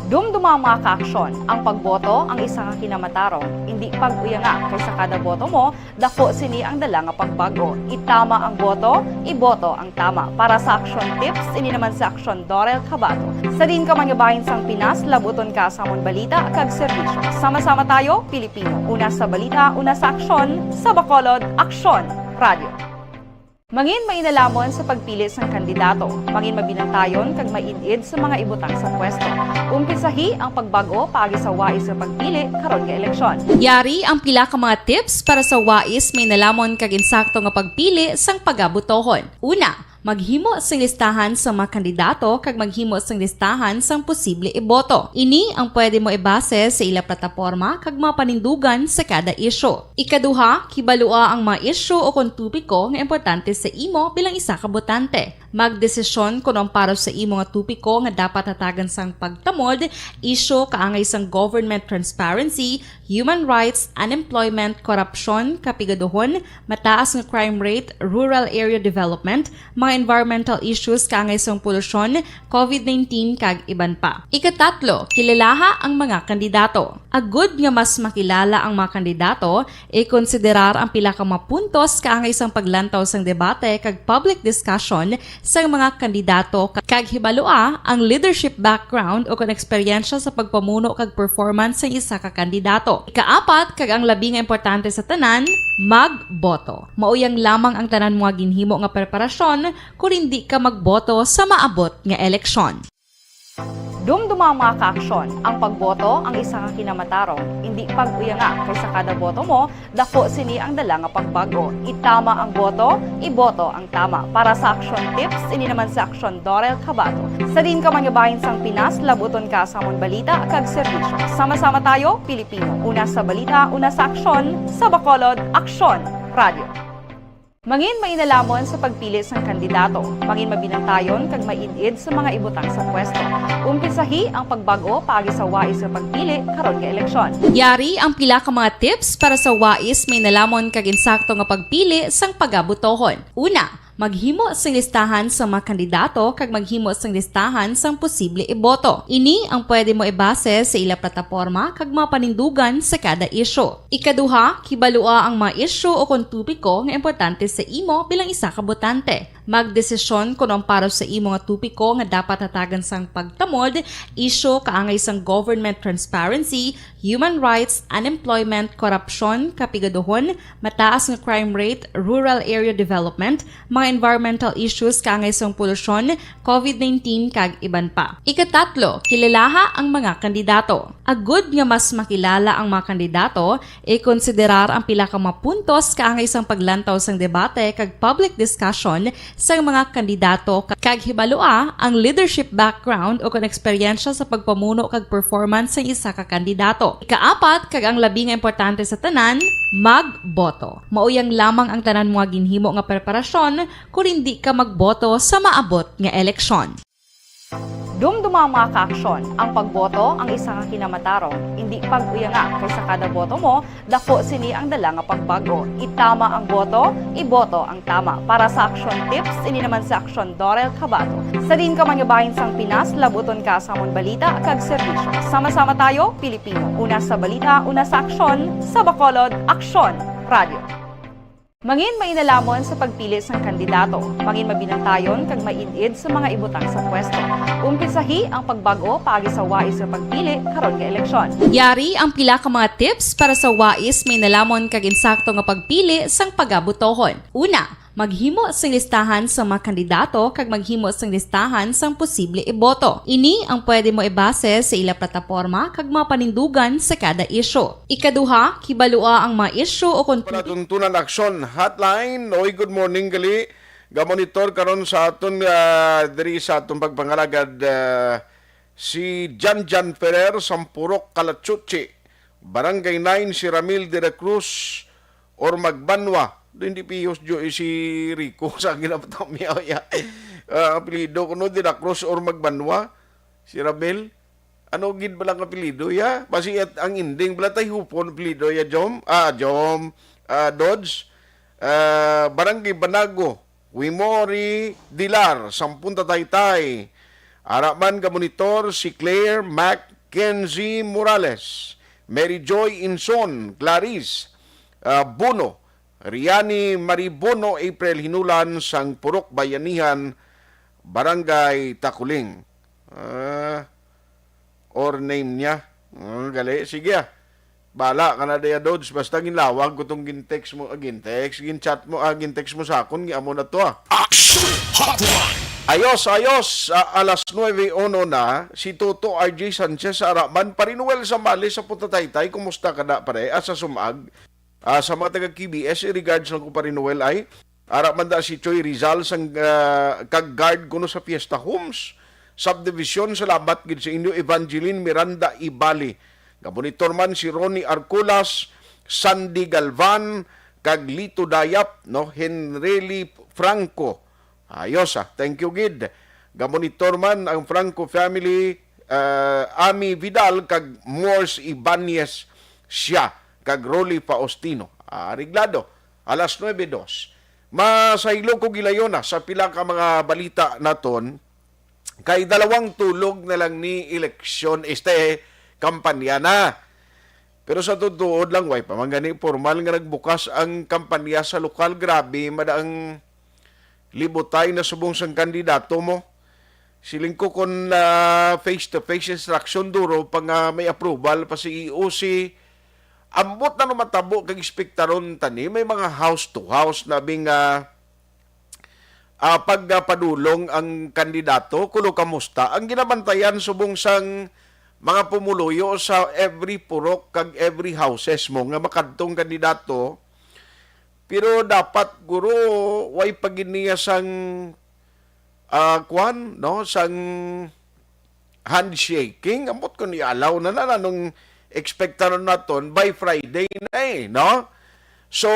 Dumduma, mga kaaksyon, ang pagboto ang isa ka kinamatarong. Indi pag-uyanga, kay sa kada boto mo, dako sini ang dala nga pagbago. Itama ang boto, iboto ang tama. Para sa Aksyon Tips, ini naman si Aksyon Dorel Cabato. Sa diin ka man nga bahin sang Pinas, labuton ka sa amon balita kag serbisyo. Sama-sama tayo, Pilipino. Una sa balita, una sa aksyon, sa Bacolod, Aksyon Radio. Mangin mainalamo sa pagpili sang kandidato. Mangin mabinantayon kag maid-id sa mga ibutang sa pwesto. Umpisahi ang pagbag-o paagi sa wais nga pagpili karon nga eleksyon. Yari ang pila ka mga tips para sa wais, mainalamo kag insakto nga pagpili sang pagabotohon. Una, maghimo sing listahan sa mga kandidato kag maghimo sing listahan sang posible iboto. Ini ang pwede mo ibase sa ila plataporma kag mga panindugan sa kada isyu. Ikaduha, kibalua ang mga isyu o kon topiko nga importante sa imo bilang isa ka botante. Magdesisyon kon ang para sa imo nga topiko nga dapat hatagan sang pagtamod, isyu kaangay sang government transparency, human rights, unemployment, korupsyon, kapigaduhon, mataas nga crime rate, rural area development, mga environmental issues kaangay sang polusyon, covid nineteen, kag iban pa. Ikatatlo, kilalaha ang mga kandidato. Agud nga mas makilala ang mga kandidato, ikonsiderar ang pila ka mga puntos kaangay sang paglantaw sang debate kag public discussion sang mga kandidato, kag hibalua ang leadership background o kon eksperyensya sa pagpamuno kag performance sang isa ka kandidato. Ikaapat, kag ang labi nga importante sa tanan, magboto. Mauyang lamang ang tanan mga ginhimo nga preparasyon kon indi ka magboto sa maabot nga eleksyon. Dumduma, mga kaaksyon, ang pagboto ang isa ka kinamatarong. Indi pag-uyanga, kay sa kada boto mo, dako sini ang dala nga pagbago. Itama ang boto, iboto ang tama. Para sa Aksyon Tips, ini naman si Aksyon Dorel Cabato. Sa diin ka man nga bahin sang Pinas, labuton ka sa amon balita kag serbisyo. Sama-sama tayo, Pilipino. Una sa balita, una sa aksyon, sa Bacolod, Aksyon Radio. Mangin mainalamo sa pagpili sang kandidato. Mangin mabinantayon kag maid-id sa mga ibutang sa pwesto. Umpisahi ang pagbag-o paagi sa wais nga pagpili karon nga eleksyon. Yari ang pila ka mga tips para sa wais, mainalamo kag insakto nga pagpili sang pagabotohon. Una, maghimo sing listahan sa mga kandidato kag maghimo sing listahan sang posible iboto. Ini ang pwede mo ibase sa ila plataporma kag mga panindugan sa kada isyu. Ikaduha, kibalua ang mga isyu o kon topiko nga importante sa imo bilang isa ka botante. Magdesisyon kon ang para sa imo nga topiko nga dapat hatagan sang pagtamod, isyu kaangay sang government transparency, human rights, unemployment, korupsyon, kapigaduhon, mataas nga crime rate, rural area development, mga environmental issues kaangay sang polusyon, covid nineteen, kag iban pa. Ikatatlo, kilalaha ang mga kandidato. Agud nga mas makilala ang mga kandidato, ikonsiderar ang pila ka mga puntos kaangay sang paglantaw sang debate kag public discussion sang mga kandidato, kag hibalua ang leadership background o kon eksperyensya sa pagpamuno kag performance sang isa ka kandidato. Ikaapat, kag ang labi nga importante sa tanan, magboto. Mauyang lamang ang tanan mga ginhimo nga preparasyon kon indi ka magboto sa maabot nga eleksyon. Dumduma, mga kaaksyon, ang pagboto ang isa ka kinamatarong. Indi pag-uyanga, kay sa kada boto mo, dako sini ang dala nga pagbago. Itama ang boto, iboto ang tama. Para sa Aksyon Tips, ini naman si Aksyon Dorel Cabato. Sa diin ka man nga bahin sang Pinas, labuton ka sa amon balita kag serbisyo. Sama-sama tayo, Pilipino. Una sa balita, una sa aksyon, sa Bacolod, Aksyon Radio. Mangin mainalamo sa pagpili sang kandidato. Mangin mabinantayon kag maid-id sa mga ibutang sa pwesto. Umpisahi ang pagbag-o paagi sa wais nga pagpili karon nga eleksyon. Yari ang pila ka mga tips para sa wais, mainalamo kag insakto nga pagpili sang pagabotohon. Una, maghimo sing listahan sa mga kandidato kag maghimo sing listahan sang posible iboto. Ini ang pwede mo ibase sa ila plataporma kag mga panindugan sa kada isyu. Ikaduha, kibalua ang mga isyu o kon Palatuntunan Aksyon Hotline. Oy, good morning, gali. Gamonitor karon sa aton, ah, diri sa aton pagpangalagad, ah, si Jan Jan Ferrer, Sampurok, Kalachuchi, Barangay nine, si Ramil de la Cruz, Ormagbanwa. Do, hindi pihos, jo, eh, si Rico sa akin na ya. Ah, apelyido ko, no, de la Cruz, Ormagbanwa, si Ramil. Ano gid bala ang apelyido ya? Basi at ang ending bala tay Hupon apelyido ya, Jom? Ah, Jom, ah, Dodge. Ah, Barangay Banago, Wimori, Dilar, Sampunta Taytay. Ara man gamonitor si Claire Mac Kenzie Morales, Mary Joy Inson, Clarice, ah, Bono, Riani Marie Bono, April Hinulan, sang Purok Bayanihan, Barangay Takuling. Ah, or name niya. Ah, gali. Sige, ah. Bala ka na, Daya Dodge. Basta ginlawag ko tong gintext mo, ah, gintext, ginchat mo, ah, gintext mo sa akon, gi-, amo na to, ah. Action Hotline! Ayos, ayos. Ah, alas nuebe uno na, si Toto R J Sanchez sa Araman. Pare Noel Zambales sa Putataytay, kumusta ka na, pare? Ah, sa Sumag. Ah, sa mga taga K B S, in regards lang ko, Pare Noel, ay, ara man da si Choy Rizal sang, ah, kag guard kuno sa Fiesta Homes Subdivision. Salamat gid sa inyo, Evangeline Miranda Ibali. Gamonitor man si Ronnie Arculas, Sandy Galvan, kag Lito Dayap, no, Henrely Franco. Ayos, ah. Thank you gid. Gamonitor man ang Franco family, ah, Ami Vidal kag Morse Ibanez siya kag Rolly Faustino. Ah, areglado. Alas nuebe dos. Masahilo ko gilayon na sa pila ka mga balita naton, kay dalawang tulog na lang ni eleksyon, este, kampanya na. Pero sa tuod lang, way pa man gani formal nga nagbukas ang kampanya sa lokal. Grabe, madaang libutay na subong sang kandidato mo. Siling ko, kon, ah, face-to-face instruction, duro pa nga may approval pa si E O C. Ambot na no matabo kag ekspektaron ta ni, may mga house to house na bing, ah, ah, pagpadulong ang kandidato, kuno kamusta ang ginabantayan subong sang mga pumuluyo sa every purok kag every houses mo nga makadtong kandidato. Pero dapat, guro, way pa gid niya sang, ah, kwan, no, sang handshaking. Ambot kon i-allow na na, anong ekspektaron naton by Friday na, eh, no? So,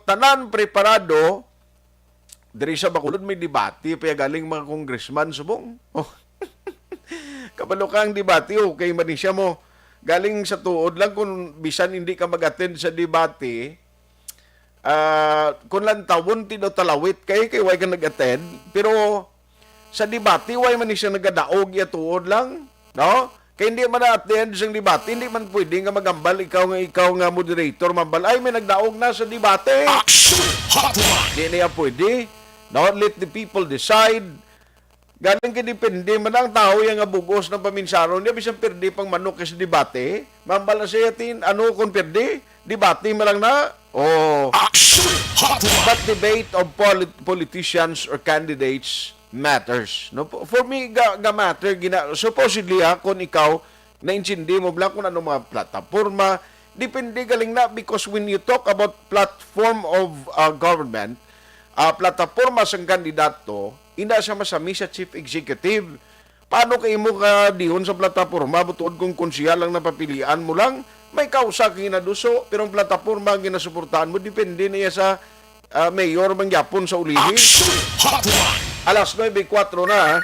tanan preparado. Diri sa Bacolod may debate pa ya galing mga congressman subong. Oh. Kabalo ka, ang debate, okay man ni siya mo. Galing sa tuod lang, kung bisan hindi ka mag-attend sa debate, ah, kung lantawon, ti daw talawit kay, kay way ka nag-attend. Pero sa debate, way man ni siya nagadaog, iya tuod lang, no? Kay hindi man na, at the end sang debate, hindi man pwede nga magambal ikaw nga, ikaw nga moderator, mambal, "Ay, may nagdaog na sa debate." Action Hotline! Di niya pwede. No, let the people decide. Galing kay depende man ang tao yang nga bugos ng paminsaron niya, bisan perde pang manok sa debate. Mambal na siya, tin, ano kung perde? Debate man lang na. Oh. Action Hotline! But debate of polit-, politicians or candidates matters. No? For me, ga, ga matter, gina, supposedly, ha, kung ikaw, naintindi mo bala kung ano mga plataporma, depende galing na, because when you talk about platform of, uh, government, uh, plataporma sang kandidato, ina siya masami sa chief executive. Paano kay imo ka dihon sa plataporma, butuod kung konsehal lang napapilian mo lang, may kausa ka ginaduso, pero ang plataporma ang ginasuportahan mo, depende na iya sa, ah, mayor man gyapon sa ulihi. Action Hotline! Alas nuebe kuwatro na, ha?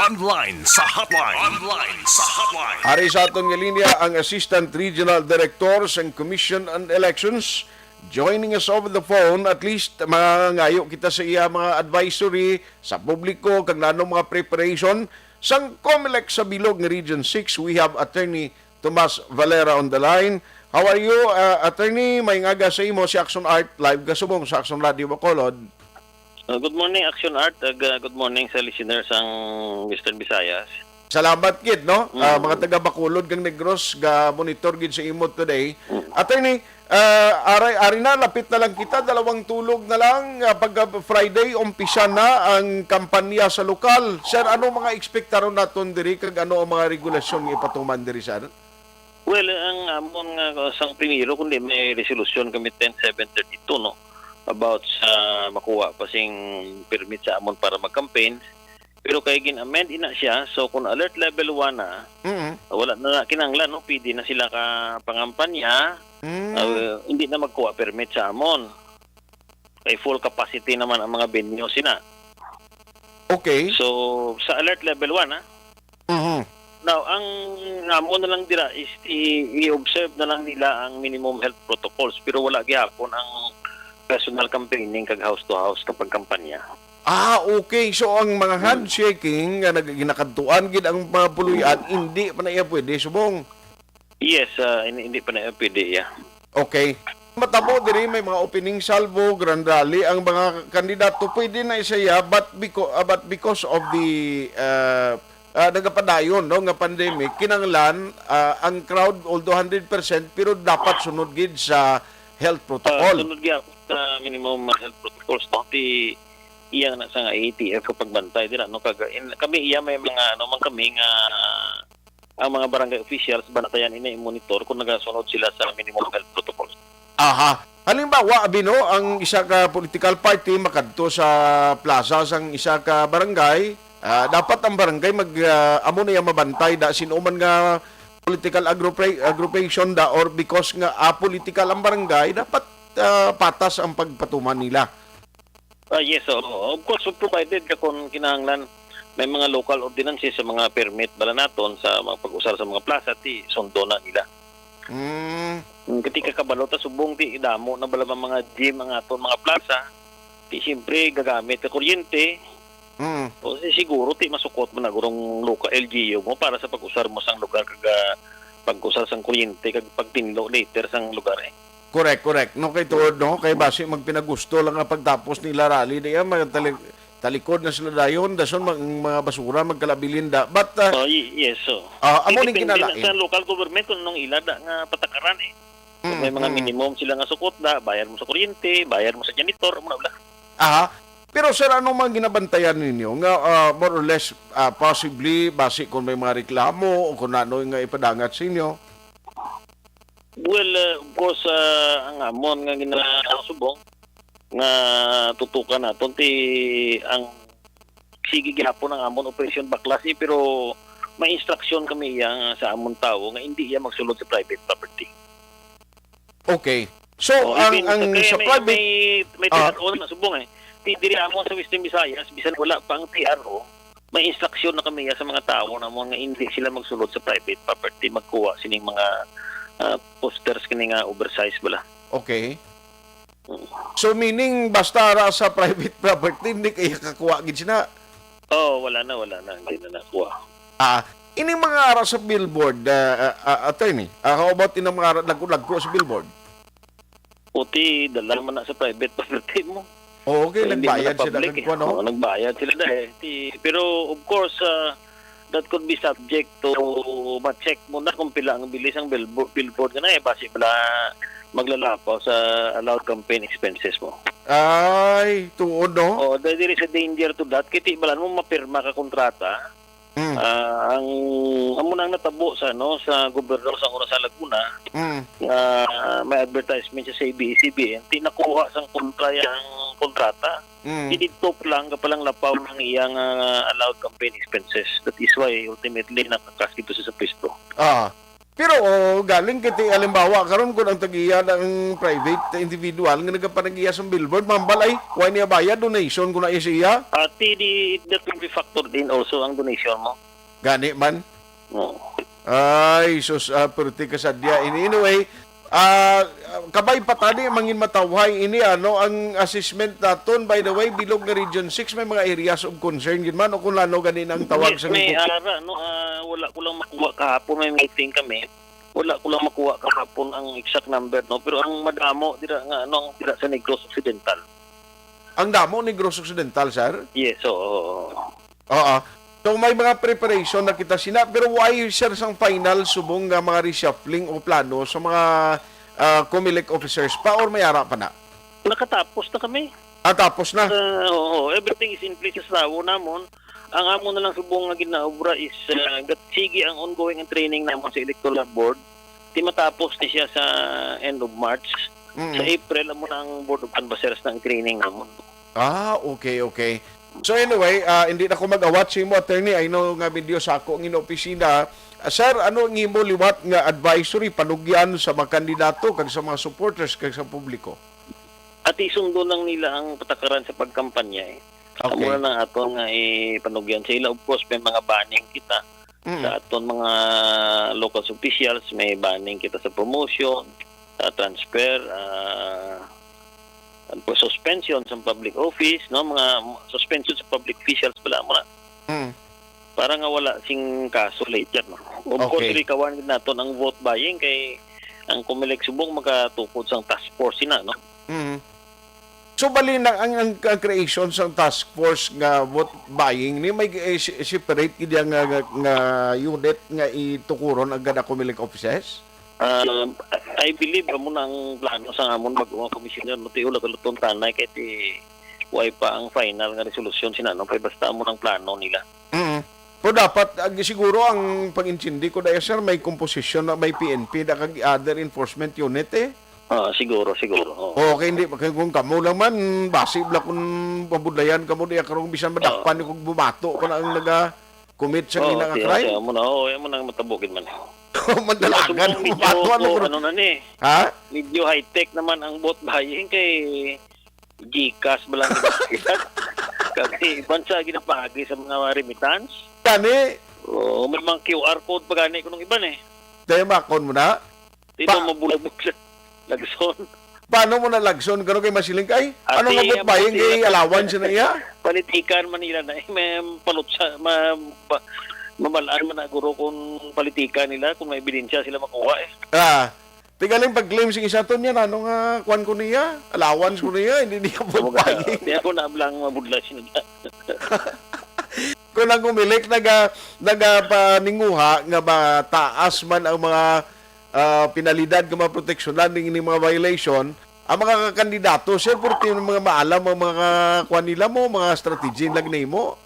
Online sa Hotline. Online sa Hotline. Ari sa aton nga linya ang Assistant Regional Director sang Commission on Elections, joining us over the phone. At least, mangangayo kita sa iya mga advisory sa publiko, kag nano mga preparation sang Comelec sa bilog nga Region six. We have Attorney Tomas Valera on the line. How are you, uh, Attorney? Maayong aga sa imo, si Action Art, live ka subong sa Action Radio Bacolod. Uh, good morning, Action Art, ag, uh, good morning sa listeners sang Western Visayas. Salamat gid, no? Ah, mm, mga taga Bacolod kang Negros, ga monitor gid sa imo today. Mm. Attorney, ah, aray, ari na, lapit na lang kita, dalawang tulog na lang, ah, pag, ah, Friday, umpisa na ang kampanya sa lokal. Sir, ano mga ekspektaron naton diri, kag ano ang mga regulasyon nga ipatuman diri, sir? Well, ang amon nga, uh, sang primero, kundi may resolusyon kami ten seven thirty-two, no, about sa makuha pa sing permit sa amon para mag-campaign. Pero kay gin-amend ina siya, so kung alert level one na, mm, wala na kinahanglan, no, pwede na sila ka pangampanya, mm, uh, hindi na magkuha permit sa amon. Kay full capacity naman ang mga venue sina. Okay. So, sa alert level one, ha? Mhm. Now, ang amo na lang dira is i-, i-observe na lang nila ang minimum health protocols, pero wala gihapon ang personal campaigning kag house to house kapag kampanya. Ah, okay. So, ang mga handshaking nga nag-, ginakadtuan gid ang mga puloy-an, hindi pa na iya pwede subong? Yes, ah, hindi, hindi pa na iya pwede, yeah. Okay. Matabo diri, may mga opening salvo, grand rally ang mga kandidato. Pwede na siya, but beco-, ah, but because of the, ah, ah, nagapadayon, no, nga pandemic, kinahanglan, ah, ang crowd, although hundred percent, pero dapat sunod gid sa health protocol. Ah, sunod gyapon sa minimum health protocols, no? Ti iya na sa nga A T F ang pagbantay dira, no? Kag in, kami iya may mga, ano man kami nga, ang mga barangay officials, bantayan ini, monitor kung nagasunod sila sa minimum health protocols. Aha. Halimbawa, abi, no, ang isa ka political party makadto sa plaza sang isa ka barangay, ah, dapat ang barangay mag, ah, amo na iya mabantay da, sino man nga political agrupa-, aggravation da, or because nga apolitical ang barangay, dapat, ah, patas ang pagpatuman nila. Ah, yes, oo. Of course, provided ka kung kinahanglan may mga local ordinances sa mga permit bala naton sa mga pag-usar sa mga plaza, ti sundo na nila. Mm. Mm, kati ka kabalo ta subong ti damo na bala ang mga gym ang aton mga plaza, ti siyempre gagamit ka kuryente. Mm. O si siguro ti masukot man na gurong local L G U mo para sa pag-usar mo sang lugar kag, ah, pag-usar sang kuryente kag pagtinlo later sang lugar, eh. Correct, correct. No, kay tuod, no? Kay basi magpinagusto lang nga pagtapos nila rally diya, mga tali-, talikod na sila dayon, dason mag-, mga basura magkalabilin da. But, uh, Oh, y-, yes, so. Ah, amo ning Depende na kinalain. Sa local government kung anong ila da nga patakaran, eh. Kung Mm, may mga mm. Minimum sila nga sukot da, bayad mo sa kuryente, bayad mo sa janitor, amo na bala. Aha. Pero, sir, ano man ginabantayan ninyo nga, ah, more or less, ah, possibly, basi kung may mga reklamo o kung ano nga ipadangat sa inyo? Well, uh, of course, uh, ang amon nga ginasubong nga tutukan naton ti ang sige gihapon ang amon operasyon baklas, eh, pero may instruction kami iya nga sa amon tawo nga hindi iya magsulod sa private property. Okay. So, Oh, ang, even ang sa, kaya sa may, private may, may Ah. T R O na subong, eh. Ti-, diri amon sa Western Visayas, bisan wala pa ang T R O, may instruction na kami iya sa mga tawo namon nga hindi sila magsulod sa private property, magkuha sining mga, ah, posters kini nga oversize bala. Okay. Mm. So, meaning, basta ara sa private property, hindi kaya kakuha gid sina? Oh, wala na, wala na, hindi na nakuha. Ah, ining mga ara sa billboard, ah, ah, ah, attorney, ah, how about ining mga ara, lagko-lagko sa billboard? Puti, dala man na sa private property mo. Oo, okay, So, hindi man nagbayad na sila public, kag eh. Kuwan, no? Oo, nagbayad sila na, eh. Ti-, pero, of course, ah, that could be subject to ma-check mo na kung pila ang bilis ang billbo-, billboard nga na, eh. Basi pala maglalapaw sa allowed campaign expenses mo. Ay, tuod, no? Oh, there, there is a danger to that. Kiti, balan mo, mapirma ka kontrata. Mm. Ah, ang, amo na ang natabo sa, ano, sa gobernador sa una sa Laguna, Mm. nga may advertisement siya sa A B S C B N, di nakuha sang kontra yang kontrata. Mm. Di didto pa lang, kapalang lapaw ng iyang, ah, allowed campaign expenses. That is why, ultimately, nakakas dito siya sa pwesto. Ah. Pero, oh, galing kiti, halimbawa, karon kun ang tag-iya na ang private individual nga nagapanag-iya sa billboard, mambal ay, wa niya bayad, donation ko na iya sa iya. Ati, di, that will be factored in also ang donation mo. Gani man. Oo. Ay, sus, ah, perti ka sadya. In-, anyway, ah, kabay pa tani, mangin matawhay ini, ano, ang assessment naton, by the way, bilog nga Region six, may mga areas of concern gid man, o kung ano gani na ang tawag Yes, sa may nagbu- ara, no, ah, wala ko lang makuha kahapon, may meeting kami. Wala ko lang makuha kahapon ang exact number, no? Pero ang madamo dira nga, ano, ang dira sa Negros Occidental. Ang damo Negros Occidental, sir? Yes, oo. Oo. So, may mga preparation na kita sina, pero why, sir, sang final subong nga mga reshuffling o plano sa mga, ah, Comelec officers pa or may ara pa na? Nakatapos na kami. Ah, tapos na? Ah, oo, everything is in place sa tawo namon. Ang amo na lang subong nga ginaobra is, ah, gat-, sige ang ongoing ang training namon sa Electoral Board. Di matapos ni siya sa end of March. Mm. Sa April, amo na ang Board of Canvassers na ang training namon. Ah, okay, okay. So anyway, ah, hindi na ko mag-awat sa imo, attorney. I know nga medyo sako ang ino opisina. Ah, sir, ano ang imo liwat nga advisory, panugyan sa mga kandidato kag sa mga supporters kag sa publiko? At isundo lang nila ang patakaran sa pagkampanya, eh. Okay. Amo na ang aton nga ipanugyan sa ila. Of course, may mga banning kita Mm. sa aton mga local officials, may banning kita sa promotion, sa transfer, ah, suspension sa public office, no, mga suspension sa public officials pala mo na. Mm. Para nga wala sing kaso later, no. Of course, okay, likawan gid naton ang vote buying kay ang Comelec subong magatukod sang task force sina, no. Mm. So, bali na ang, ang, ang creation sang task force nga vote buying ni may, eh, si-, separate gid nga, nga, nga unit nga itukuron ang kada Comelec offices? Ah, I believe amo na ang plano sa amon bag-o nga commissioner, no, tiyo lang kaluton tanay kay ti way pa ang final nga resolusyon sina, no, kay basta amo nang plano nila. Mm. Pero dapat, ag-, siguro ang pag-intindi ko daya, sir, may composition na may P N P na kag other enforcement unit, eh. Ah, siguro, siguro, oo. Okay, hindi, kay kung kamo lang man, basi bala kung mabudlayan kamo diya karong bisan madakpan, ah, kung bumato pa na ang naga-commit sa, oo, ina nga, okay, crime. Okay, amo na, oo, amo na ang matabo gid man. Madalagan, medyo, bumato, ano, ano, ano na ni? Ha? Medyo high-tech naman ang vote buying kay GCash ba lang ginagamit? Kag iban sa ginapaagi sa mga remittance. Gani? Oo, may mga Q R code pa gani kuno iban eh. Dahil makon mo na? Dito pa- mabulag-bulag sa lagson. Paano mo na lagson? Gano kay masiling kay? Ano nga vote buying kay allowance na iya? Politikan man nila na eh. May palutsa, ma, ma, mamalaan man na guro kung politika nila, kung may ebidensya sila makuha eh. Ah, Tigaling pag-claim sing isa to niya, ano nga, kwan ko niya, allowance ko niya, hindi niya vote buying. Di ako na bala ang mabudlay sila. Kung ang Comelec naga-, nagapaninguha nga mataas man ang mga, ah, penalidad nga mga proteksyonan ning, ning mga violation, ang mga kandidato, sir, pero ti-, mga maalam ang mga kwan nila mo, mga strategy lang nimo.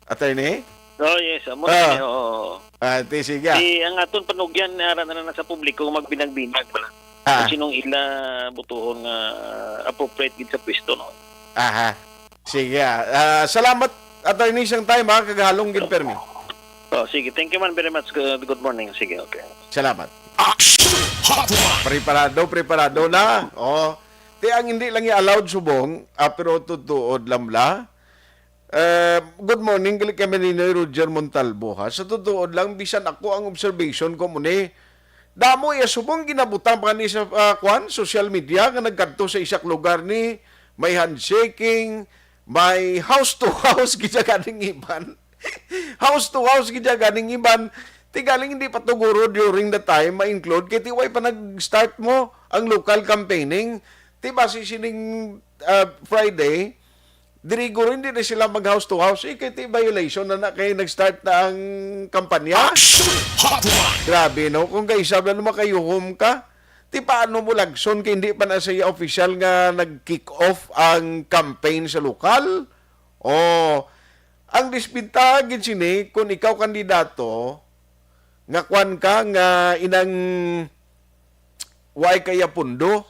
Attorney? Oh, yes, amo na ni, oo. Ah, ti, sige. Di, ang aton panugyan, ara na lang sa publiko, magbinag-binag bala. Ah. Kung sinong ila butuhon nga appropriate gid sa pwesto, no? Aha. Sige, ah. Ah, salamat, Attorney, sang time, ha, kag halong gid permi. Oh, sige. Thank you man very much. Good, good morning. Sige, okay. Salamat. Action Hotline. Preparado, preparado na. Oh. Ti ang hindi lang i-allowed subong, ah, pero tutuod lang bala. Eh, good morning, gali kay Maninoy Roger Montalbo, ha. Sa tutuod lang, bisan ako ang observation ko mo ni, damo iya subong ginabutang pa ni sa, ah, kwan, social media nga nagkadto sa isa ka lugar ni may handshaking, may house to house gid siya ganing iban. House to house gid siya ganing iban. Ti galing hindi pa to guro during the time ma-include kay ti way pa nag-start mo ang local campaigning. Ti basi sining, ah, Friday, diri guro hindi na sila mag house to house. Eh, kay ti violation na na kay nag-start na ang kampanya. Action Hotline. Grabe, no? Kung kaisa na naman kayuhom ka, ti paano mo lagson kay hindi pa na sa iya official nga nag-kick off ang campaign sa lokal? Oh, ang disbintaha gid sini kung ikaw kandidato nga kwan ka nga inang way kaya pundo.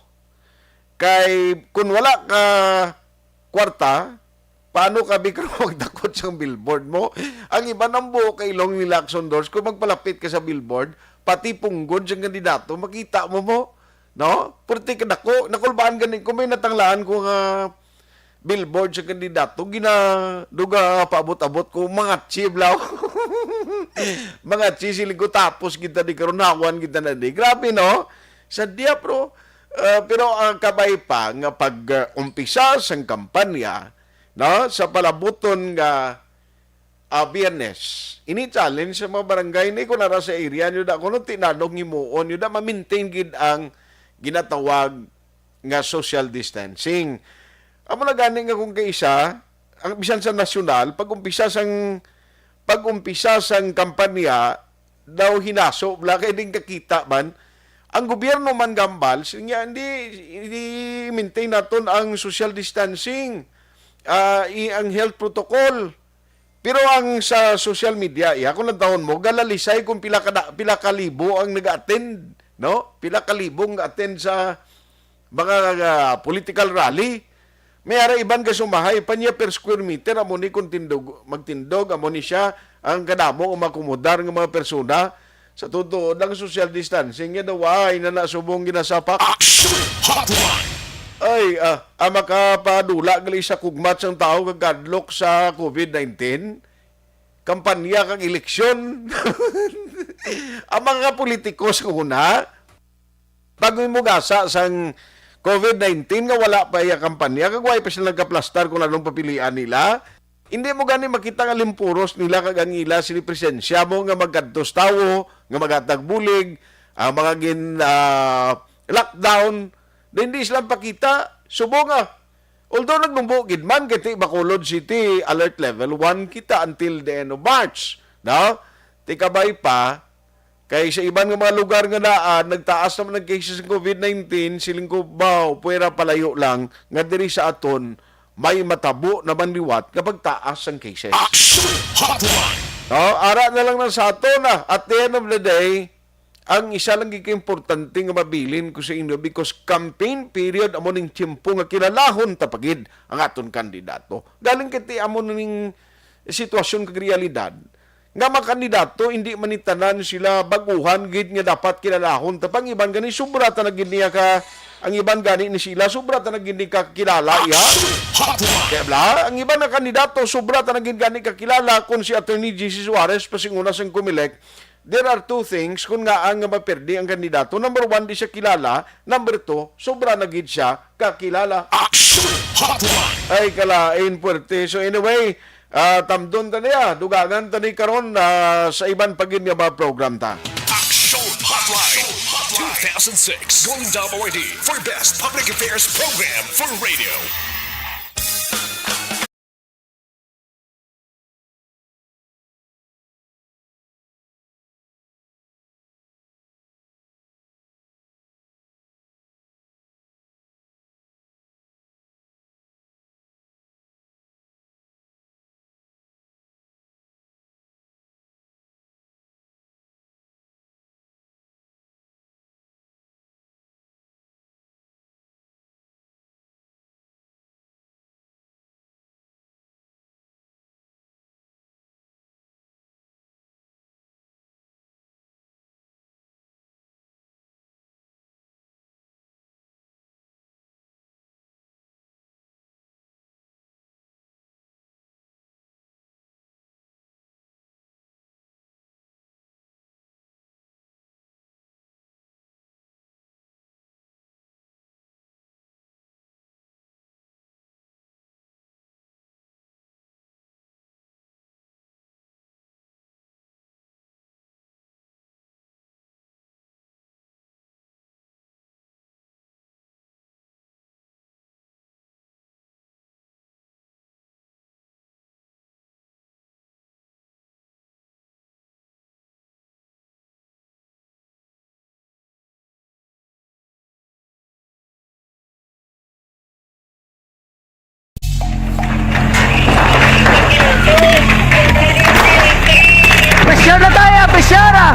Kay kung wala ka kwarta, paano ka bikro magdakot sang billboard mo? Ang iban ang buo kay ilong nila, Action Doors, kung magpalapit ka sa billboard, pati punggod sang kandidato, makita mo mo. No? Purti ka dako. Nakulbaan gani ko, may natanglaan ko nga billboard sa kandidato, gina-, duga paabot-abot ko, mga chiblaw. Mga chisiling ko, tapos kita di karon, hawan kita na di. Grabe, no? Sa diya, bro. Ah, pero ang kabay pa nga pag, ah, umpisa sang kampanya, no, sa palabuton nga, ah, Biyernes, ini challenge sa mga barangay ni, kung nara sa area nyo da, kung ano tinanong himuon nyo da, ma-maintain gid ang ginatawag nga social distancing. Amo na gani nga kung kaisa, ang bisan sa nasyonal, pag-umpisa sang, pag-umpisa sang kampanya, daw hinaso bala kay din kakita man. Ang gobyerno man gambal, siya, hindi, hindi maintain naton ang social distancing, ah, i-, ang health protocol. Pero ang sa social media, iya, kung nagtahon mo, galalisay kung pila ka da-, pila ka libo ang nag-attend, no? Pila ka libo ang attend sa mga, ah, political rally. May ara iban ka sumahay pa niya per square meter, amo ni kung tindog, magtindog, amo ni siya ang kadamo ang makumodar nga mga persona. Sa totoo, ang social distancing, yan daw, ay, na nasubong ginasapak. Action Hotline! Ay, ah, ang makapadula gali sa kugmat sang tawo kag kadlok sa covid nineteen, kampanya kag eleksyon. Ang mga politiko sa una, Bago mo gasa sang COVID nineteen nga wala pa iya kampanya, kag wala pa sila nagkaplastar kung anong papilian nila. Hindi mo gani makita nga limpuros nila kag ang ila sini presensya mo nga magkadtos tawo, nga maghatag bulig, ang mga gin, ah, lockdown, na hindi sila pakita. Subong nga, although nagmumbo gid man kay ti Bacolod City alert level one kita until the end of March, no? Ti kabay pa, kay sa iban nga mga lugar nga daan, nagtaas naman ang cases ng COVID nineteen, siling ko, baw, pwera palayo lang nga diri sa aton may matabo naman liwat nga pagtaas ang cases. Action Hotline! No, ara na lang na sa aton, ah. At the end of the day, ang isa lang gid ka importante nga mabilin ko sa inyo, because campaign period amo ning tiyempo nga kilalahon ta pa gid ang aton kandidato. Galing kay ti amo ning sitwasyon kag realidad nga mga kandidato, hindi man ni tanan sila baguhan gid nga dapat kilalahon ta pa. Ang iban gani sobra ta na gid niya ka, ang iban gani ni sila sobra ta na gid ni kakilala iya. Action Hotline! Kaya bla, ang iban nga kandidato sobra ta na gid gani kakilala, kung si Attorney G C Suarez pa sing una sang Comelec, there are two things kung nga ang mapirdi ang kandidato. Number one, di siya kilala. Number two, sobra na gid siya kakilala. Action Hotline! Ay, kalain, puwerte. So anyway, ah, tamdon ta niya. Dugangan ta ni karon, ah, sa iban pa gid nga mga program ta. Action Hotline two thousand six Golden Dome Awardee for Best Public Affairs Program for Radio. Pressure na tayo, pressure ah!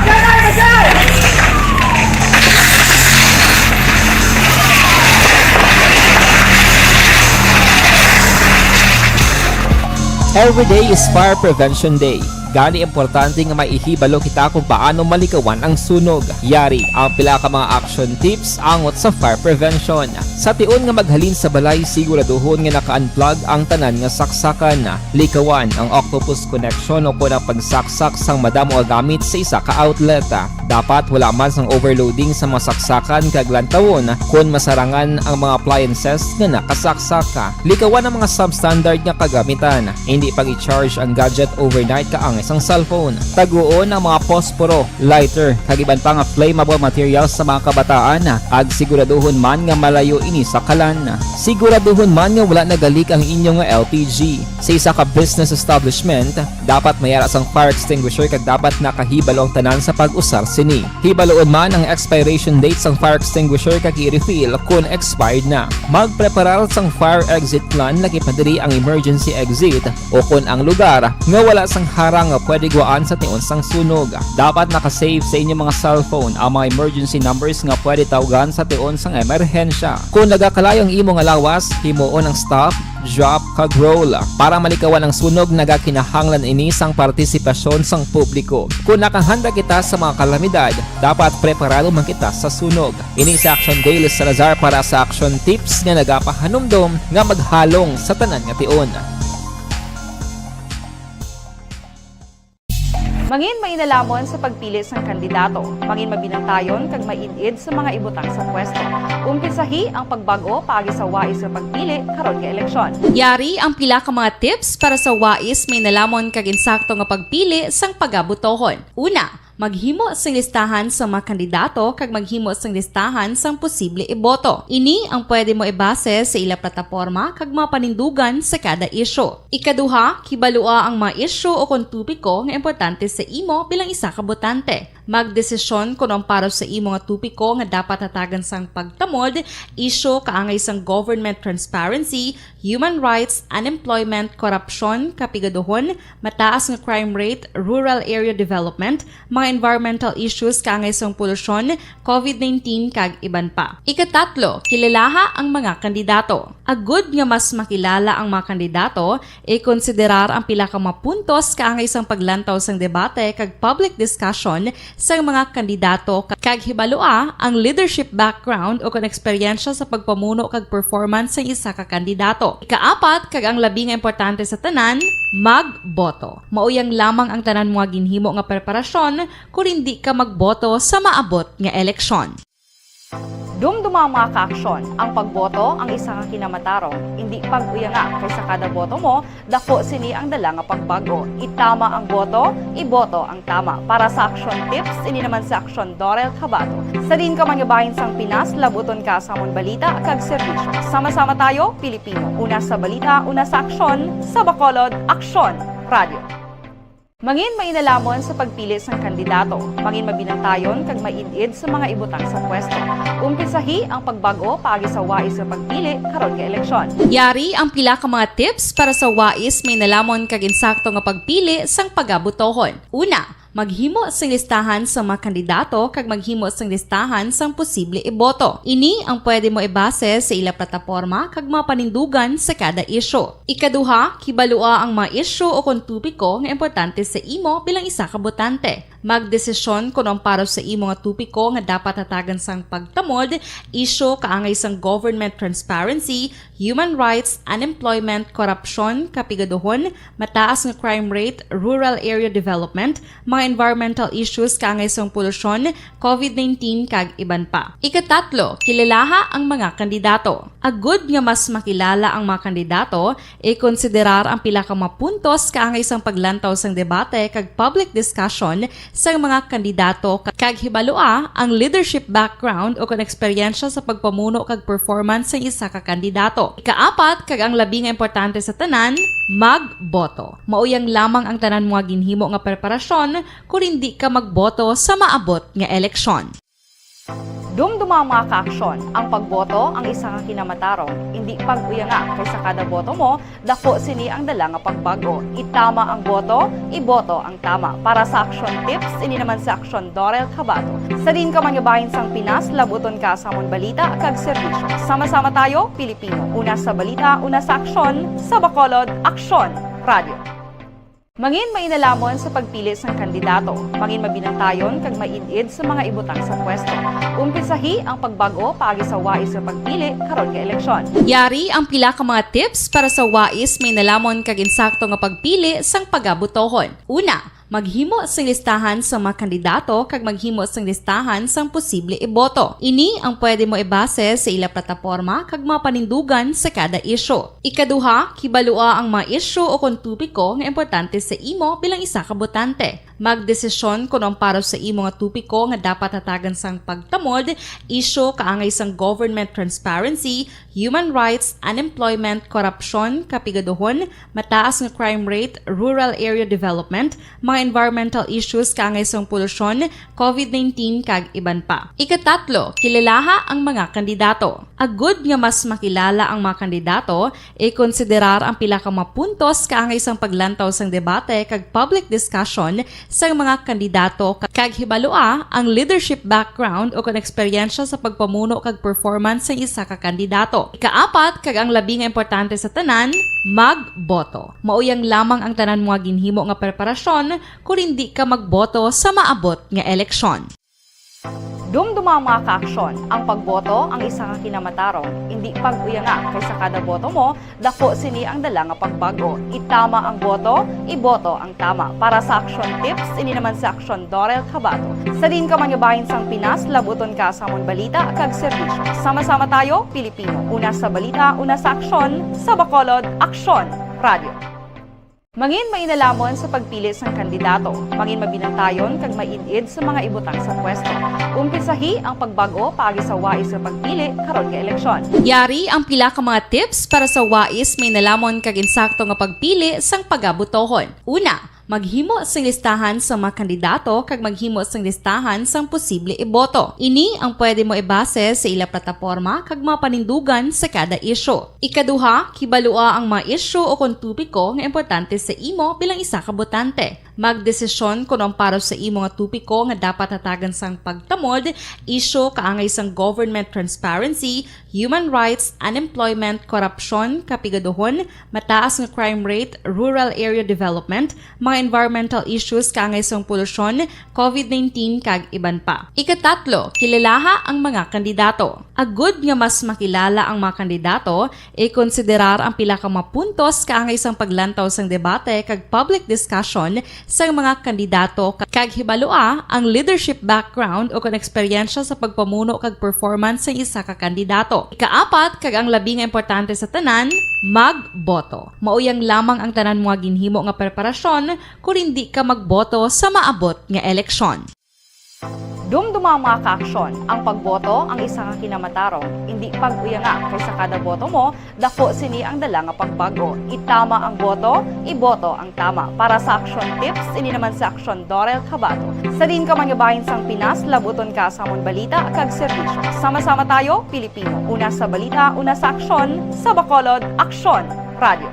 Every day is Fire Prevention Day. Gani, importante nga may ihibalo kita kung paano malikawan ang sunog. Yari ang pila ka mga action tips angot sa fire prevention. Sa tion nga maghalin sa balay, siguraduhon nga naka-unplug ang tanan nga saksakan. Likawan ang octopus connection o kon ang pagsaksak sang madamo nga gamit sa isa ka outlet. Dapat wala man sang overloading sa mga saksakan kag lantawon kon masarangan ang mga appliances nga nakasaksak. Likawan ang mga substandard nga kagamitan. Hindi pag-i-charge ang gadget overnight kaangay sang cellphone. Taguon ang mga posporo, lighter, kag iban pa nga flammable materials sa mga kabataan, kag siguraduhon man nga malayo ini sa kalan. Siguraduhon man nga wala nagalik ang inyo nga L P G. Sa isa ka business establishment, dapat may ara sang fire extinguisher kag dapat nakahibalo ang tanan sa pag-usar sini. Hibaluon man ang expiration date sang fire extinguisher kag i-refill kon expired na. Magpreparar sang fire exit plan, lakip na diri ang emergency exit o kon ang lugar nga wala sang harang nga pwede gwaan sa tion sang sunog. Dapat naka-save sa inyo mga cellphone ang mga emergency numbers nga pwede tawgan sa tion sang emerhensya. Kon nagakalayo ang imo nga lawas, himuon ang stop, drop, kag roll. Para malikawan ang sunog, nagakinahanglan ini sang partisipasyon sang publiko. Kon nakahanda kita sa mga kalamidad, dapat preparado man kita sa sunog. Ini si Action Day Salazar para sa Action Tips nga nagapahanumdom nga maghalong sa tanan nga tion. Mangin mainalhamon sa pagpili sang kandidato. Mangin mabinantayon kag maid-id sa mga ibutang sa pwesto. Umpisahi ang pagbag-o paagi sa wais nga pagpili karon nga eleksyon. Yari ang pila ka mga tips para sa wais, mainalhamon kag insakto nga pagpili sang pagabotohon. Una, maghimo sing listahan sa mga kandidato kag maghimo sing listahan sang posible iboto. Ini ang pwede mo ibase sa ila plataporma kag mga panindugan sa kada isyu. Ikaduha, kibalua ang mga isyu o kon topiko nga importante sa imo bilang isa ka botante. Magdesisyon kon ang para sa imo nga topiko nga dapat hatagan sang pagtamod, isyu kaangay sang government transparency, human rights, unemployment, korupsyon, kapigaduhon, mataas nga crime rate, rural area development, mga environmental issues kaangay sang polusyon, covid nineteen, kag iban pa. Ikatatlo, kilalaha ang mga kandidato. Agud nga mas makilala ang mga kandidato, ikonsiderar ang pila ka mga puntos kaangay sang paglantaw sang debate kag public discussion sang mga kandidato, kag hibalua ang leadership background o kon eksperyensya sa pagpamuno kag performance sang isa ka kandidato. Ikaapat, kag ang labi nga importante sa tanan, magboto. Mauyang lamang ang tanan mo nga ginhimo nga preparasyon kon indi ka magboto sa maabot nga eleksyon. Dumduma ang mga kaaksyon. Ang pagboto ang isa ka kinamatarong. Indi pag-uyanga, kay sa kada boto mo, daku sini ang dala nga pagbag-o. Itama ang boto, iboto ang tama. Para sa Aksyon Tips, ini naman si Aksyon Dorel Cabato. Sa diin ka man nga bahin sang Pinas, labuton ka sa amon balita kag serbisyo. Sama-sama tayo, Pilipino. Una sa balita, una sa aksyon, sa Bacolod, Aksyon Radio. Mangin mainalhamon sa pagpili sang kandidato. Mangin mabinantayon kag maid-id sa mga ibutang sa pwesto. Umpisahi ang pagbag-o paagi sa wais nga pagpili karon nga eleksyon. Yari ang pila ka mga tips para sa wais, mainalhamon kag insakto nga pagpili sang pagabotohon. Una, maghimo sing listahan sa mga kandidato kag maghimo sing listahan sang posible iboto. Ini ang pwede mo ibase sa ila plataporma kag mga panindugan sa kada isyu. Ikaduha, kibalua ang mga isyu o kon topiko nga importante sa imo bilang isa ka botante. Magdesisyon kon ang para sa imo nga topiko nga dapat hatagan sang pagtamod, isyu kaangay sang government transparency, human rights, unemployment, korupsyon, kapigaduhon, mataas nga crime rate, rural area development, mga environmental issues kaangay sang polusyon, covid nineteen, kag iban pa. Ikatatlo, kilalaha ang mga kandidato. Agud nga mas makilala ang mga kandidato, ikonsiderar ang pila ka mga puntos kaangay sang paglantaw sang debate kag public discussion sang mga kandidato, kag hibalua ang leadership background o kon eksperyensya sa pagpamuno kag performance sang isa ka kandidato. Ikaapat, kag ang labi nga importante sa tanan, magboto. Mauyang lamang ang tanan mo nga ginhimo nga preparasyon kon indi ka magboto sa maabot nga eleksyon. Dumduma ang mga kaaksyon. Ang pagboto ang isa ka kinamatarong. Indi pag-uyanga, kay sa kada boto mo, daku sini ang dala nga pagbag-o. Itama ang boto, iboto ang tama. Para sa Aksyon Tips, ini naman si Aksyon Dorel Cabato. Sa diin ka man nga bahin sang Pinas, labuton ka sa amon balita kag serbisyo. Sama-sama tayo, Pilipino. Una sa balita, una sa aksyon, sa Bacolod, Aksyon Radio. Mangin mainalhamon sa pagpili sang kandidato. Mangin mabinantayon kag maid-id sa mga ibutang sa pwesto. Umpisahi ang pagbag-o paagi sa wais nga pagpili karon nga eleksyon. Yari ang pila ka mga tips para sa wais, mainalhamon kag insakto nga pagpili sang pagabotohon. Una, maghimo sing listahan sa mga kandidato kag maghimo sing listahan sang posible iboto. Ini ang pwede mo ibase sa ila plataporma kag mga panindugan sa kada isyu. Ikaduha, kibalua ang mga isyu o kon topiko nga importante sa imo bilang isa ka botante. Magdesisyon kon ang para sa imo nga topiko nga dapat hatagan sang pagtamod, isyu kaangay sang government transparency, human rights, unemployment, korupsyon, kapigaduhon, mataas nga crime rate, rural area development, mga environmental issues kaangay sang polusyon, covid nineteen, kag iban pa. Ikatatlo, kilalaha ang mga kandidato. Agud nga mas makilala ang mga kandidato, ikonsiderar ang pila ka mga puntos kaangay sang paglantaw sang debate kag public discussion sang mga kandidato, kag hibalua ang leadership background o kon eksperyensya sa pagpamuno kag performance sang isa ka kandidato. Ikaapat, kag ang labi nga importante sa tanan, magboto. Mauyang lamang ang tanan mo nga ginhimo nga preparasyon kon indi ka magboto sa maabot nga eleksyon. Dumduma ang mga kaaksyon, ang pagboto ang isa ka kinamatarong. Indi pag-uyanga, kay sa kada boto mo, dako sini ang dala nga pagbago. Itama ang boto, iboto ang tama. Para sa action tips, ini naman si Aksyon Dorel Cabato. Sa diin ka man nga bahin sang Pinas, labuton ka sa amon balita kag serbisyo. Sama-sama tayo, Pilipino. Una sa balita, una sa aksyon, sa Bacolod, Aksyon Radio. Mangin mainalamon sa pagpili sang kandidato. Mangin mabinantayon kag maid-id sa mga ibutang sa pwesto. Umpisahi ang pagbag-o paagi sa wais nga pagpili karon nga eleksyon. Yari ang pila ka mga tips para sa wais mainalamon kag insakto nga pagpili sang pagabotohon. Una, maghimo sing listahan sa mga kandidato kag maghimo sing listahan sang posible iboto. Ini ang pwede mo ibase sa ila plataporma kag mga panindugan sa kada isyu. Ikaduha, kibalua ang mga isyu o kon topiko nga importante sa imo bilang isa ka botante. Magdesisyon kon ang para sa imo nga topiko nga dapat hatagan sang pagtamod, isyu kaangay sang government transparency, human rights, unemployment, korupsyon, kapigaduhon, mataas nga crime rate, rural area development, mga environmental issues kaangay sang polusyon, covid nineteen, kag iban pa. Ikatatlo, kilalaha ang mga kandidato. Agud nga mas makilala ang mga kandidato, ikonsiderar ang pila ka mga puntos kaangay sang paglantaw sang debate kag public discussion sang mga kandidato, kag hibalua ang leadership background o kon eksperyensya sa pagpamuno kag performance sang isa ka kandidato. Ikaapat, kag ang labi nga importante sa tanan, magboto. Mauyang lamang ang tanan mo nga ginhimo nga preparasyon kon indi ka magboto sa maabot nga eleksyon. Dumduma ang mga kaaksyon, ang pagboto ang isa ka kinamatarong. Indi pag-uyanga, kay sa kada boto mo, dako sini ang dala nga pagbago. Itama ang boto, iboto ang tama. Para sa action tips, ini naman si Aksyon Dorel Cabato. Sa diin ka man nga bahin sang Pinas, labuton ka sa amon balita kag serbisyo. Sama-sama tayo, Pilipino. Una sa balita, una sa aksyon, sa Bacolod, Aksyon Radio.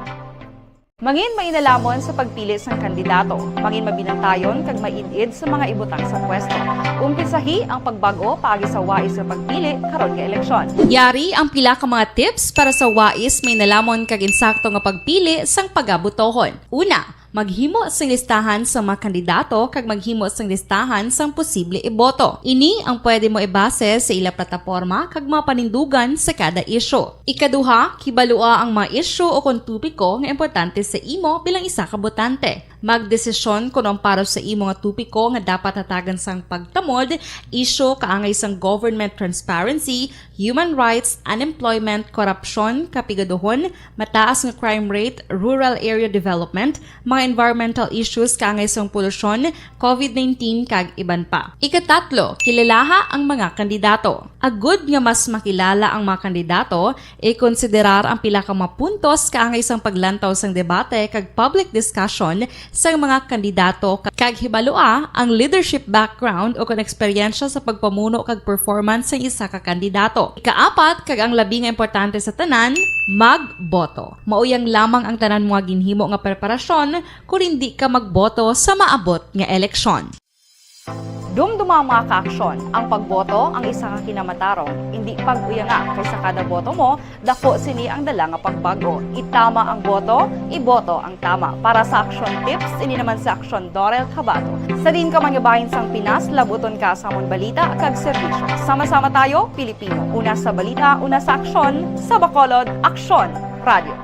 Mangin mainalamon sa pagpili sang kandidato. Mangin mabinantayon kag maid-id sa mga ibutang sa pwesto. Umpisahi ang pagbag-o paagi sa wais nga pagpili karon nga eleksyon. Yari ang pila ka mga tips para sa wais mainalamon kag insakto nga pagpili sang pagabotohon. Una, maghimo sing listahan sa mga kandidato kag maghimo sing listahan sang posible iboto. Ini ang pwede mo ibase sa ila plataporma kag mga panindugan sa kada isyu. Ikaduha, kibalua ang mga isyu o kon topiko nga importante sa imo bilang isa ka botante. Magdesisyon kon ang para sa imo nga topiko nga dapat hatagan sang pagtamod, isyu kaangay sang government transparency, human rights, unemployment, korupsyon, kapigaduhon, mataas nga crime rate, rural area development, mga environmental issues kaangay sang polusyon, covid nineteen, kag iban pa. Ikatatlo, kilalaha ang mga kandidato. Agud nga mas makilala ang mga kandidato, ikonsiderar ang pila ka mga puntos kaangay sang paglantaw sang debate kag public discussion sang mga kandidato, kag hibalua ang leadership background o kon eksperyensya sa pagpamuno kag performance sang isa ka kandidato. Ikaapat, kag ang labi nga importante sa tanan, magboto. Mauyang lamang ang tanan mo nga ginhimo nga preparasyon kon indi ka magboto sa maabot nga eleksyon. Dumduma ang mga kaaksyon, ang pagboto ang isa ka kinamatarong. Indi pag-uyanga, kay sa kada boto mo, dako sini ang dala nga pagbago. Itama ang boto, iboto ang tama. Para sa action tips, ini naman si Aksyon Dorel Cabato. Sa diin ka man nga bahin sang Pinas, labuton ka sa amon balita kag serbisyo. Sama-sama tayo, Pilipino. Una sa balita, una sa aksyon, sa Bacolod, Aksyon Radio.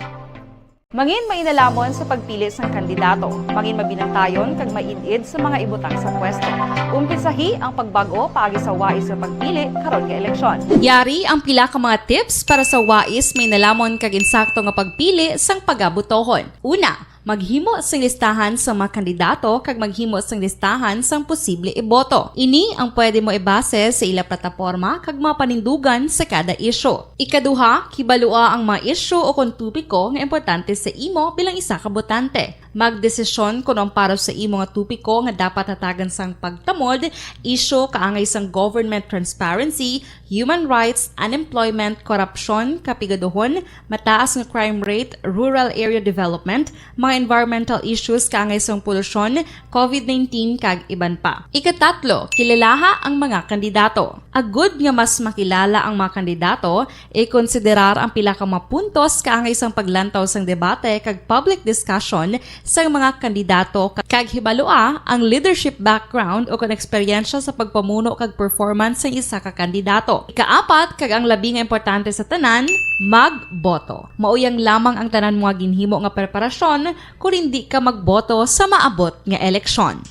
Mangin mainalamon sa pagpili sang kandidato. Mangin mabinantayon kag maid-id sa mga ibutang sa pwesto. Umpisahi ang pagbag-o paagi sa wais nga pagpili karon nga eleksyon. Yari ang pila ka mga tips para sa wais mainalamon kag insakto nga pagpili sang pagabotohon. Una, maghimo sing listahan sa mga kandidato kag maghimo sing listahan sang posible iboto. Ini ang pwede mo ibase sa ila plataporma kag mga panindugan sa kada isyu. Ikaduha, kibalua ang mga isyu o kon topiko nga importante sa imo bilang isa ka botante. Magdesisyon kon ang para sa imo nga topiko nga dapat hatagan sang pagtamod, isyu kaangay sang government transparency, human rights, unemployment, korupsyon, kapigaduhon, mataas nga crime rate, rural area development, mga environmental issues kaangay sang polusyon, covid nineteen, kag iban pa. Ikatatlo, kilalaha ang mga kandidato. Agud nga mas makilala ang mga kandidato, ikonsiderar ang pila ka mga puntos kaangay sang paglantaw sang debate kag public discussion sang mga kandidato, kag hibalua ang leadership background o kon eksperyensya sa pagpamuno kag performance sang isa ka kandidato. Ikaapat, kag ang labi nga importante sa tanan, magboto. Mao yang lamang ang tanan mga ginhimo nga preparasyon kon hindi ka magboto sa maabot nga eleksyon.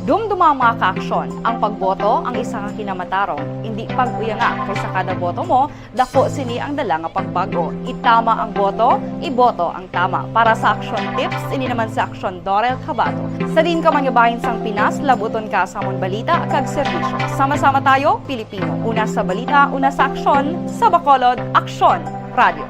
Dumduma ang mga kaaksyon. Ang pagboto ang isa ka kinamatarong. Indi pag-uyanga, kay sa kada boto mo, dako sini ang dala nga pagbago. Itama ang boto, iboto ang tama. Para sa Aksyon Tips, ini naman si Aksyon Dorel Cabato. Sa diin ka man nga bahin sang Pinas, labuton ka sa amon balita kag serbisyo. Sama-sama tayo, Pilipino. Una sa balita, una sa aksyon, sa Bacolod, Aksyon Radio.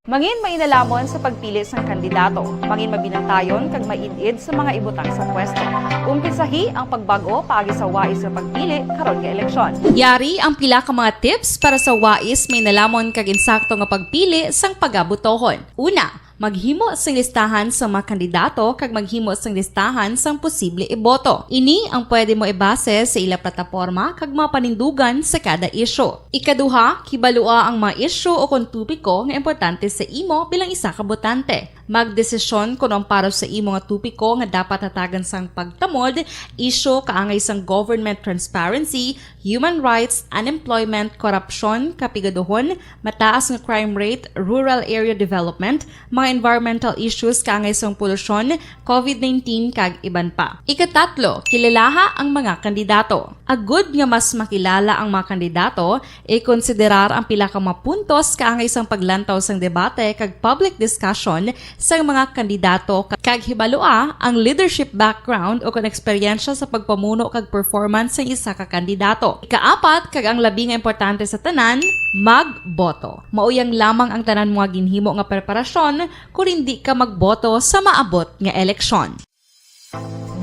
Mangin mainalamo sa pagpili sang kandidato. Mangin mabinantayon kag maid-id sa mga ibutang sa pwesto. Umpisahi ang pagbag-o paagi sa wais nga pagpili karon nga eleksyon. Yari ang pila ka mga tips para sa wais, mainalamo kag insakto nga pagpili sang pagabotohon. Una, maghimo sing listahan sa mga kandidato kag maghimo sing listahan sang posible iboto. Ini ang pwede mo ibase sa ila plataporma kag mga panindugan sa kada isyu. Ikaduha, hibalua ang mga isyu o kon topiko nga importante sa imo bilang isa ka botante. Magdesisyon kon ang para sa imo nga topiko nga dapat hatagan sang pagtamod, isyu kaangay sang government transparency, human rights, unemployment, korupsyon, kapigaduhon, mataas nga crime rate, rural area development, mga environmental issues kaangay sang polusyon, covid nineteen, kag iban pa. Ikatatlo, kilalaha ang mga kandidato. Agud nga mas makilala ang mga kandidato, ikonsiderar ang pila ka mga puntos kaangay sang paglantaw sang debate kag public discussion sang mga kandidato, kag hibalua ang leadership background o kon eksperyensya sa pagpamuno kag performance sang isa ka kandidato. Ikaapat, kag ang labi nga importante sa tanan, magboto. Mao yang lamang ang tanan mga ginhimo nga preparasyon kon hindi ka magboto sa maabot nga eleksyon.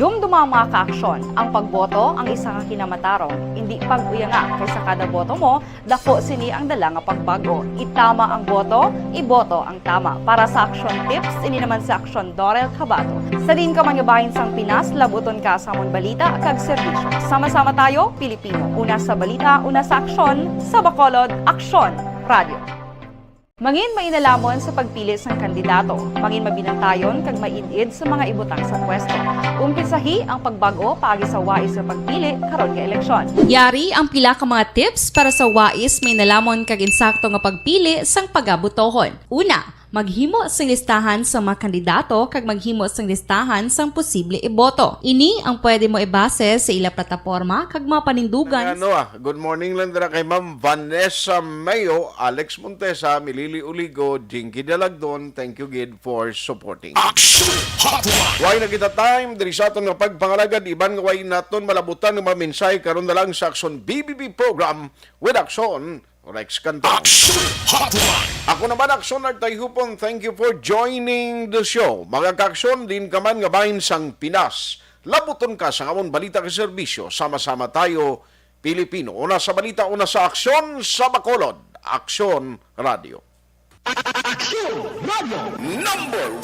Dumduma ang mga kaaksyon. Ang pagboto ang isa ka kinamatarong. Indi pag-uyanga, kay sa kada boto mo, dako sini ang dala nga pagbago. Itama ang boto, iboto ang tama. Para sa Aksyon Tips, ini naman si Aksyon Dorel Cabato. Sa diin ka man nga bahin sang Pinas, labuton ka sa amon balita kag serbisyo. Sama-sama tayo, Pilipino. Una sa balita, una sa aksyon, sa Bacolod, Aksyon Radio. Mangin mainalamo sa pagpili sang kandidato. Mangin mabinantayon kag maid-id sa mga ibutang sa pwesto. Umpisahi ang pagbag-o paagi sa wais nga pagpili karon nga eleksyon. Yari ang pila ka mga tips para sa wais, mainalamo kag insakto nga pagpili sang pagabotohon. Una, maghimo sing listahan sa mga kandidato kag maghimo sing listahan sang posible iboto. Ini ang pwede mo ibase sa ila plataporma kag mga panindugan. Ano, ah, good morning lang dira kay Ma'am Vanessa Mayo, Alex Montesa, Milili Uligo, Jinky Dalagdon. Thank you gid for supporting. Action Hotline. Way na kita time diri sa aton nga pagpangalagad, iban nga way naton malabutan nga mga mensahe karon na lang sa Aksyon B B B program with Aksyon Rex Cantong. Action Hotline. Ako naman, Aksyon Artay Hupon. Thank you for joining the show. Mga kaaksyon, diin ka man nga bahin sang Pinas, labuton ka sa amon balita kag serbisyo. Sama-sama tayo, Pilipino. Una sa balita, una sa aksyon, sa Bacolod, Aksyon Radio. Aksyon Radio. Number